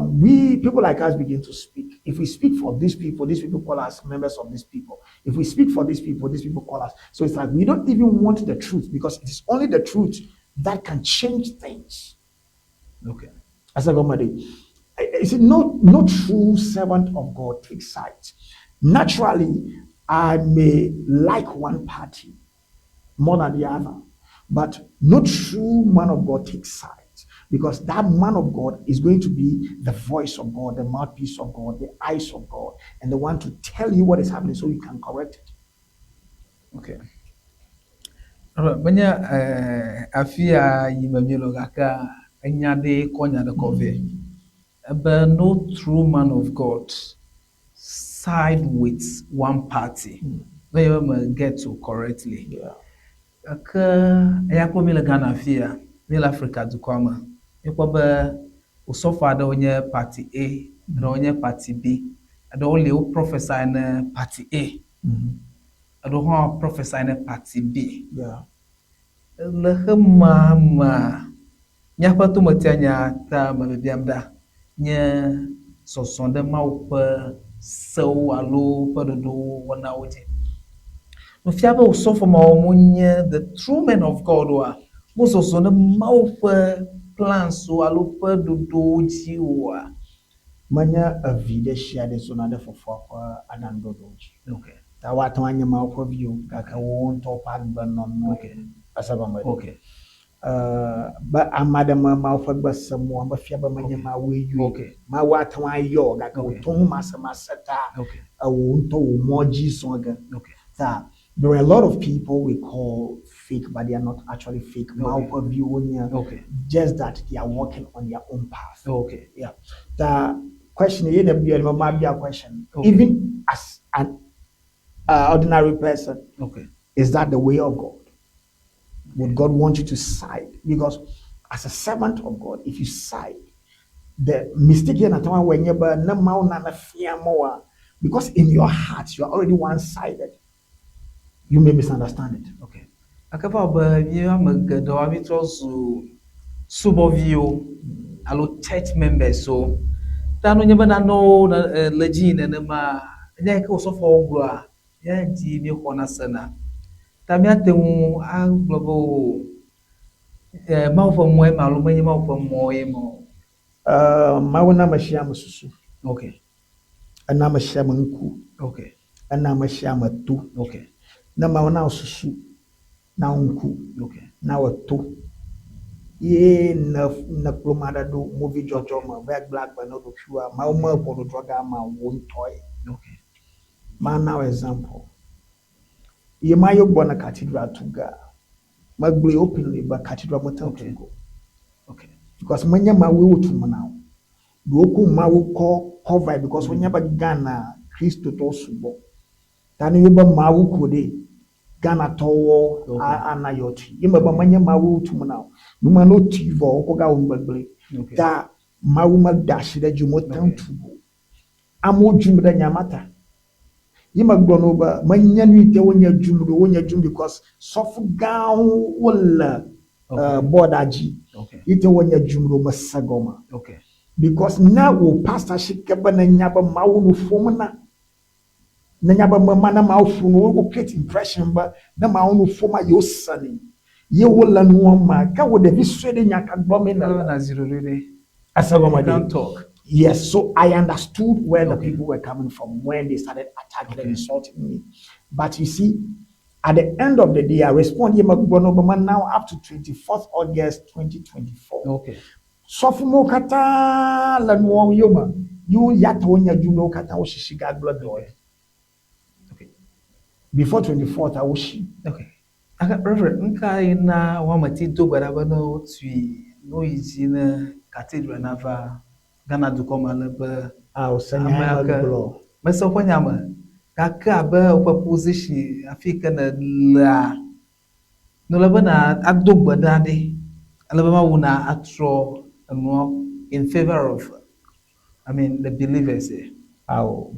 We people like us begin to speak. If we speak for these people, these people call us members of these people. If we speak for these people, these people call us. So it's like we don't even want the truth because it is only the truth that can change things. Okay. As a government, you see, no true servant of God takes sides. Naturally, I may like one party more than the other, but no true man of God takes sides because that man of God is going to be the voice of God, the mouthpiece of God, the eyes of God, and the one to tell you what is happening so you can correct it. Okay. Menye afi ya yi me míele o gake enya ɖe kɔ nya ɖe kɔ vɛ. Ebe no true man of God side with one party. Ne ye me get to correctly. Yeah. Gake eya kpɔ mi le Ghana afi ya, mi le Afrika dukɔa me. Míekpɔ be osɔfo aɖewo nye party A, eɖewo nye party B, eɖewo li wo prophesy ne party A, eɖewo hã prophesy ne party B. Yeah. Le xema mea, míaƒe tometia nya ta me biabiam ɖa nye zɔzɔ ɖe Mawu ƒe sewo alo ƒe ɖoɖowo wɔnawo dzi. Nufia be osɔfo mawo wonye the true men of God oa, wo zɔzɔ ɖe Mawu ƒe plans wo alo ƒe ɖoɖowo dzi oa. Menye evi ɖe sia ɖe zɔna ɖe fofoa ƒe aɖaŋuɖoɖo dzi. Okay. Ta woate ŋu anye Mawu ƒe viwo gake woawo ŋutɔ ƒe agbenɔnɔ Okay. ese gɔme ɖe. Okay. Be ame aɖe me Mawu ƒe gbe sem oa, mefia be menye Mawue yɔe. Okay. Mawu ate ŋu ayɔ gake wòto numasemase ta ewò ŋutɔ wò mɔ dzi zɔ ge. Okay. Ta there are a lot of people we call fake, but they are not actually fake. Mawu ƒe viwo nye. Okay. Just that they are walking on their own path. Okay. Yeah. The question here, the be a question. Okay. Even as an ordinary person, Okay. is that the way of God? Would God want you to side? Because as a servant of God, if you side, the mistake here na when you because in your heart you are already one-sided. You may misunderstand it. Okay. Gake va wɔ be mi ame geɖewoa mi trɔ zu subɔviwo alo church members wo. Ta no nye be nanewo le dzi yi nenema, enya yi ke osɔfoawo gblɔa, mía dzi míexɔna sena. Ta míate ŋu agblɔ be o Mawu ƒe mɔe ma alo menye Mawu ƒe mɔ ye ma o. Mawu na ame sia ame susu. Okay. Ena ame sia ame ŋku. Okay. Ena ame sia ame to. Okay. Ne Mawu na wò susu, na wò ŋku, Okay. na wò to, ye ne ne kplɔ ame aɖe ɖo movi dzɔdzɔ me va gblẽ agbe na ɖokuiwoa, Mawu me ʋɔnudrɔ̃ ge ama wò ŋutɔe. Okay. Ma na wò example. Ye ma yewo gbɔna cathedral tu gea, megblɔe openly be cathedral mete ŋu tu go. Okay. Because menye Mawue wotu me na o. Ɖewo ko Mawu kɔ cover because wonya be Ghana Kristotɔwo sugbɔ. Ta ne yewo be Mawu ko ɖe, Ghanatɔwo ana yewo tui. Ye me be menye Mawu wotu me na o. Numa ne wotui vɔ wokɔ gawɔ nu gbegblẽ. Okay. Ta Mawu meda asi ɖe edzi o, mete ŋu tu go. Amewo dzum ɖe nya ma ta. Ye megblɔ na wo be menye nu yi te wonye dzum ɖo, wonye dzum because sɔfo gãwo wole board dzi. Okay. Yi te wonye dzum ɖo mese gɔme. Okay. Because ne wò pastor si ke be nenya be Mawu nu ƒom na, nenya be mema ne Mawu ƒo nu, wo create impression be ne Mawu nu ƒom a yewo senɛ. Ye wole nua me ke wò ɖevi sue ɖe nya ka gblɔm ne le. Na zero ɖe. Ese gɔme You ɖe. can't talk. Yes, so I understood where the Okay. people were coming from when they started attacking and Okay. insulting me. But you see, at the end of the day, I respond here now up to 24th August 2024. Okay. Sɔfomo katã le nuwo yome, yewo ya ta wonye dzu wo katã wosisi gagblẽ dɔe. Okay. Before 24th, I was Okay. Aka Reverend, nka yi na woame ti do gbe ɖa be ne wotui ne woyi dzi ne cathedral nava Ghana dukɔ me ale be Ah, Ame ame ake- gblɔ. mese woƒe nya me gake abe woƒe position afi yi ke ne lea ne le be na ado gbe ɖa ɖe ale be Mawu na atrɔ enua in favor of, I mean, the believers eh. Awo.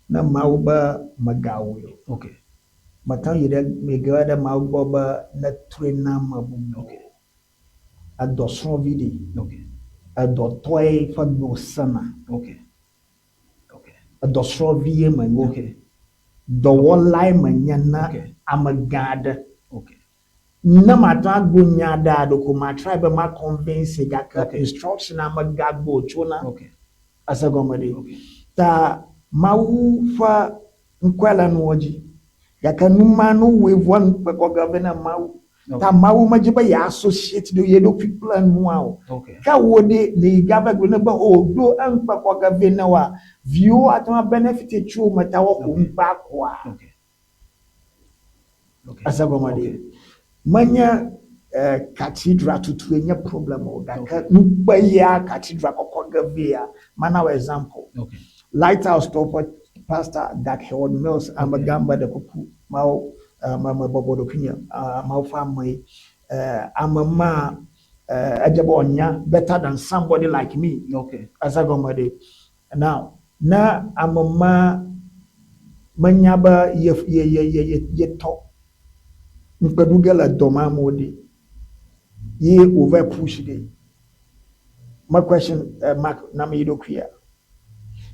Ne Mawu be megawɔe o. Okay. Mete ŋu yi ɖe mege ɖe Mawu gbɔ be ne trɔe na ame bubu. Okay. Edɔ srɔ̃vi ɖe. Okay. Edɔtɔe ƒe gbe wòsena. Okay. Okay. Edɔsrɔ̃vie menye. Okay. Dɔwɔlae menye na Okay. amegã aɖe. Okay. Ne mate ŋu agblɔ nya aɖea, ɖeko ma try be ma convince gake Okay. instruction amegã gbɔ wòtsona. Okay. Ese gɔme ɖe. Okay. Ta Mawu ƒe ŋkɔe le nuwo dzi. Gake nu ma no wɔe vɔa ŋukpe kɔ ge vɛ na Mawu. Ta Mawu medzi be ye associate ɖo ye ɖokui kple nua o. Okay. Ke wo ɖe ne yi gava gblɔ ne be o ɖo eŋukpe kɔ ge vɛ na woa, viwo ate ŋu abenefit tso eme ta woaxɔ ŋukpe akɔa. Okay. Okay. Ese gɔme ɖe. Menye cathedral tutue nye problem o gake ŋukpe ya cathedral kɔkɔ ge vɛ ya. Mana wɔ example. Okay. Lighthouse tɔwo ƒe pastor Dag Heward Mills amegã me ɖe kuku mawo me me bɔbɔ ɖokuinye Mawu ƒe ame ye. Ame ma edze be wòanya better than somebody like me. Okay. Ese gɔme ɖe. Now ne ame ma menya be ye ye ye ye ye yetɔ ŋukpe ɖu ge le dɔ ma amewo ɖe ye wòva push ɖe. My question mark na me yi ɖokuia.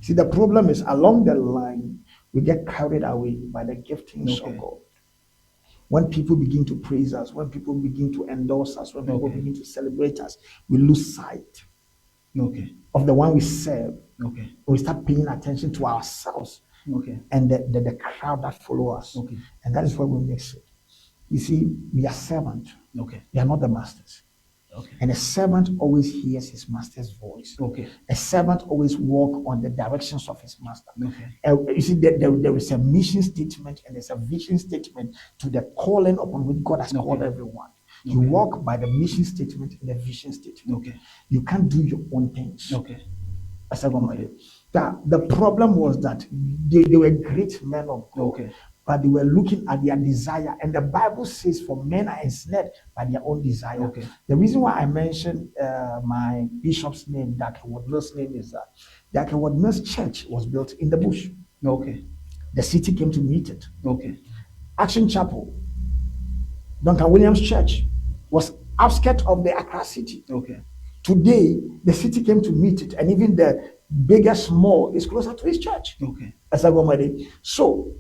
See, the problem is along the line, we get carried away by the giftings Okay. of God. When people begin to praise us, when people begin to endorse us, when people Okay. begin to celebrate us, we lose sight Okay. of the one we serve. Okay. We start paying attention to ourselves Okay. and the crowd that follow us. Okay. And that is where we mix it. You see, we are servants. Okay. We are not the masters. Okay. And a servant always hears his master's voice. Okay. A servant always walk on the directions of his master. Okay. You see, there is a mission statement and there's a vision statement to the calling upon which God has called everyone. You walk by the mission statement and the vision statement. Okay. You can't do your own things. Okay. That the problem was that they were great men of God, Okay. but they were looking at their desire. And the Bible says, for men are ensnared by their own desire. Okay. The reason why I mentioned my bishop's name, Dag Heward-Mills' name, is that Dag Heward-Mills Church was built in the bush. Okay. The city came to meet it. Okay. Action Chapel, Duncan Williams Church, was outskirts of the Accra city. Okay. Today, the city came to meet it, and even the biggest mall is closer to his church. Okay. So,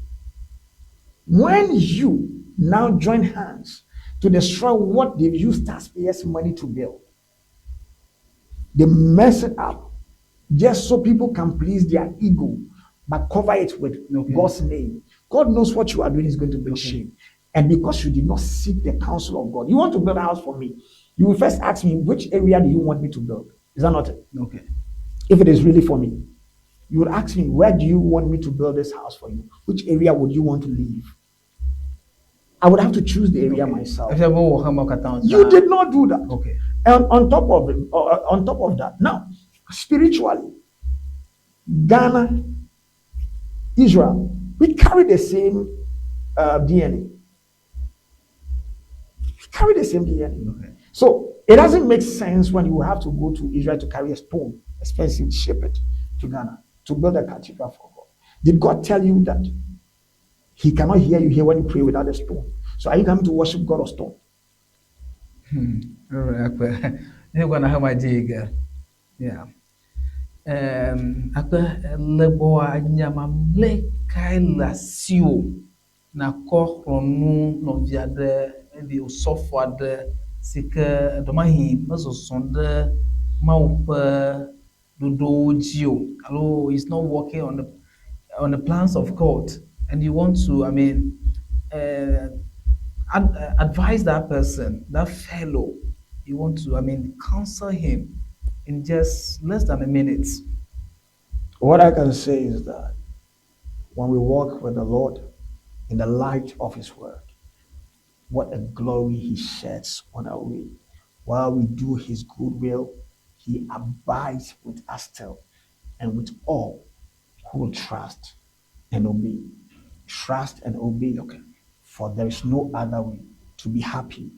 when you now join hands to destroy what they've used taxpayers' money to build, they mess it up just so people can please their ego, but cover it with Okay. God's name. God knows what you are doing is going to bring Okay. shame. And because you did not seek the counsel of God, you want to build a house for me. You will first ask me, which area do you want me to build? Is that not it? Okay. If it is really for me, you would ask me, where do you want me to build this house for you? Which area would you want to live? I would have to choose the area myself. You did not do that. Okay. And on top of it, on top of that, now, spiritually, Ghana, Israel, we carry the same DNA. We carry the same DNA. Okay. So it doesn't make sense when you have to go to Israel to carry a stone, expensive, ship it to Ghana to build a cathedral for God. Did God tell you that He cannot hear you here when you pray without a stone? So are you coming to worship God or stone? Yeah. Akpe le gbɔa nyamamle kae le asiwò nakɔ xlɔ̃ nu nɔvi aɖe maybe osɔfo aɖe si ke ɖewomahi mezɔzɔm ɖe Mawu ƒe ɖoɖowo dzi o alo is not working on the plans of God and you want to, I mean, advise that person, that fellow, you want to, I mean, counsel him in just less than a minute. What I can say is that when we walk with the Lord in the light of His word, what a glory He sheds on our way. While we do His good will, He abides with us still and with all who will trust and obey. Trust and obey. Okay. For there is no other way to be happy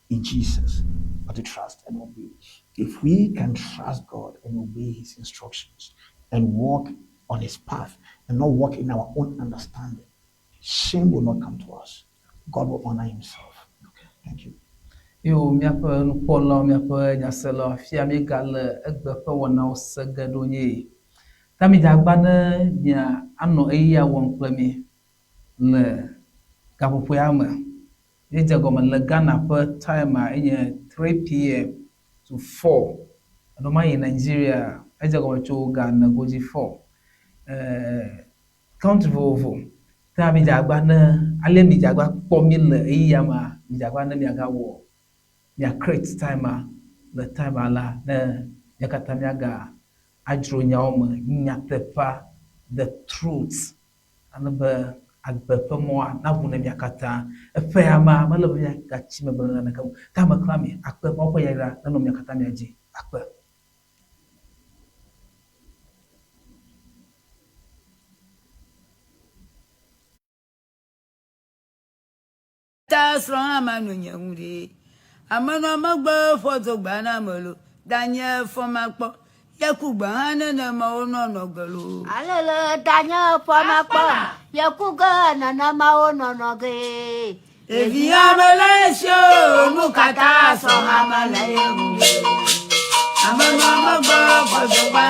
in Jesus but to trust and obey. If we can trust God and obey His instructions and walk on His path and not walk in our own understanding, shame will not come to us. God will honor Himself. Okay. Thank you. Eye míaƒe nukpɔlawo, míaƒe nyaselawo, afia míegale egbe ƒe wɔnawo se ge ɖo nye yi. Ta midze agba ne mia anɔ ɣeyiɣia wɔm kple mí le gaƒoƒoea me. Míedze gɔme le Ghana ƒe time enye 3 pm to 4. Alo ma yi Nigeria, edze gɔme tso ga ene godzi 4. Eh, country vovovo. Ta midze agba ne ale midze agba kpɔ mí le ɣeyiɣia mea, midze agba ne miagawɔ mia create time le time la ne mía katã míaga adzro nyawo me nyateƒea, the truth ale be agbe ƒe mɔa naʋu ne mía katã. Eƒe ya mea, mele be míagatsi megbe le naneke me o. Ta meklã mi akpe Mawu ƒe yayra nenɔ mia katã mia dzi. Akpe. Ta srɔ̃ hã manɔ nye ŋu ɖe. Amenɔ megbe ƒɔ dogba na ame lo. Danye fɔ makpɔ. Ye ku gbe hã nenema wonɔ nɔ ge lo. Alele danye fɔ makpɔ. Ye ku ge nenema wonɔ nɔ ge. Ɖevi ame le esi o, nu katã sɔ hã mele ye ŋu ɖe. Amenɔ megbe ƒɔ dogba.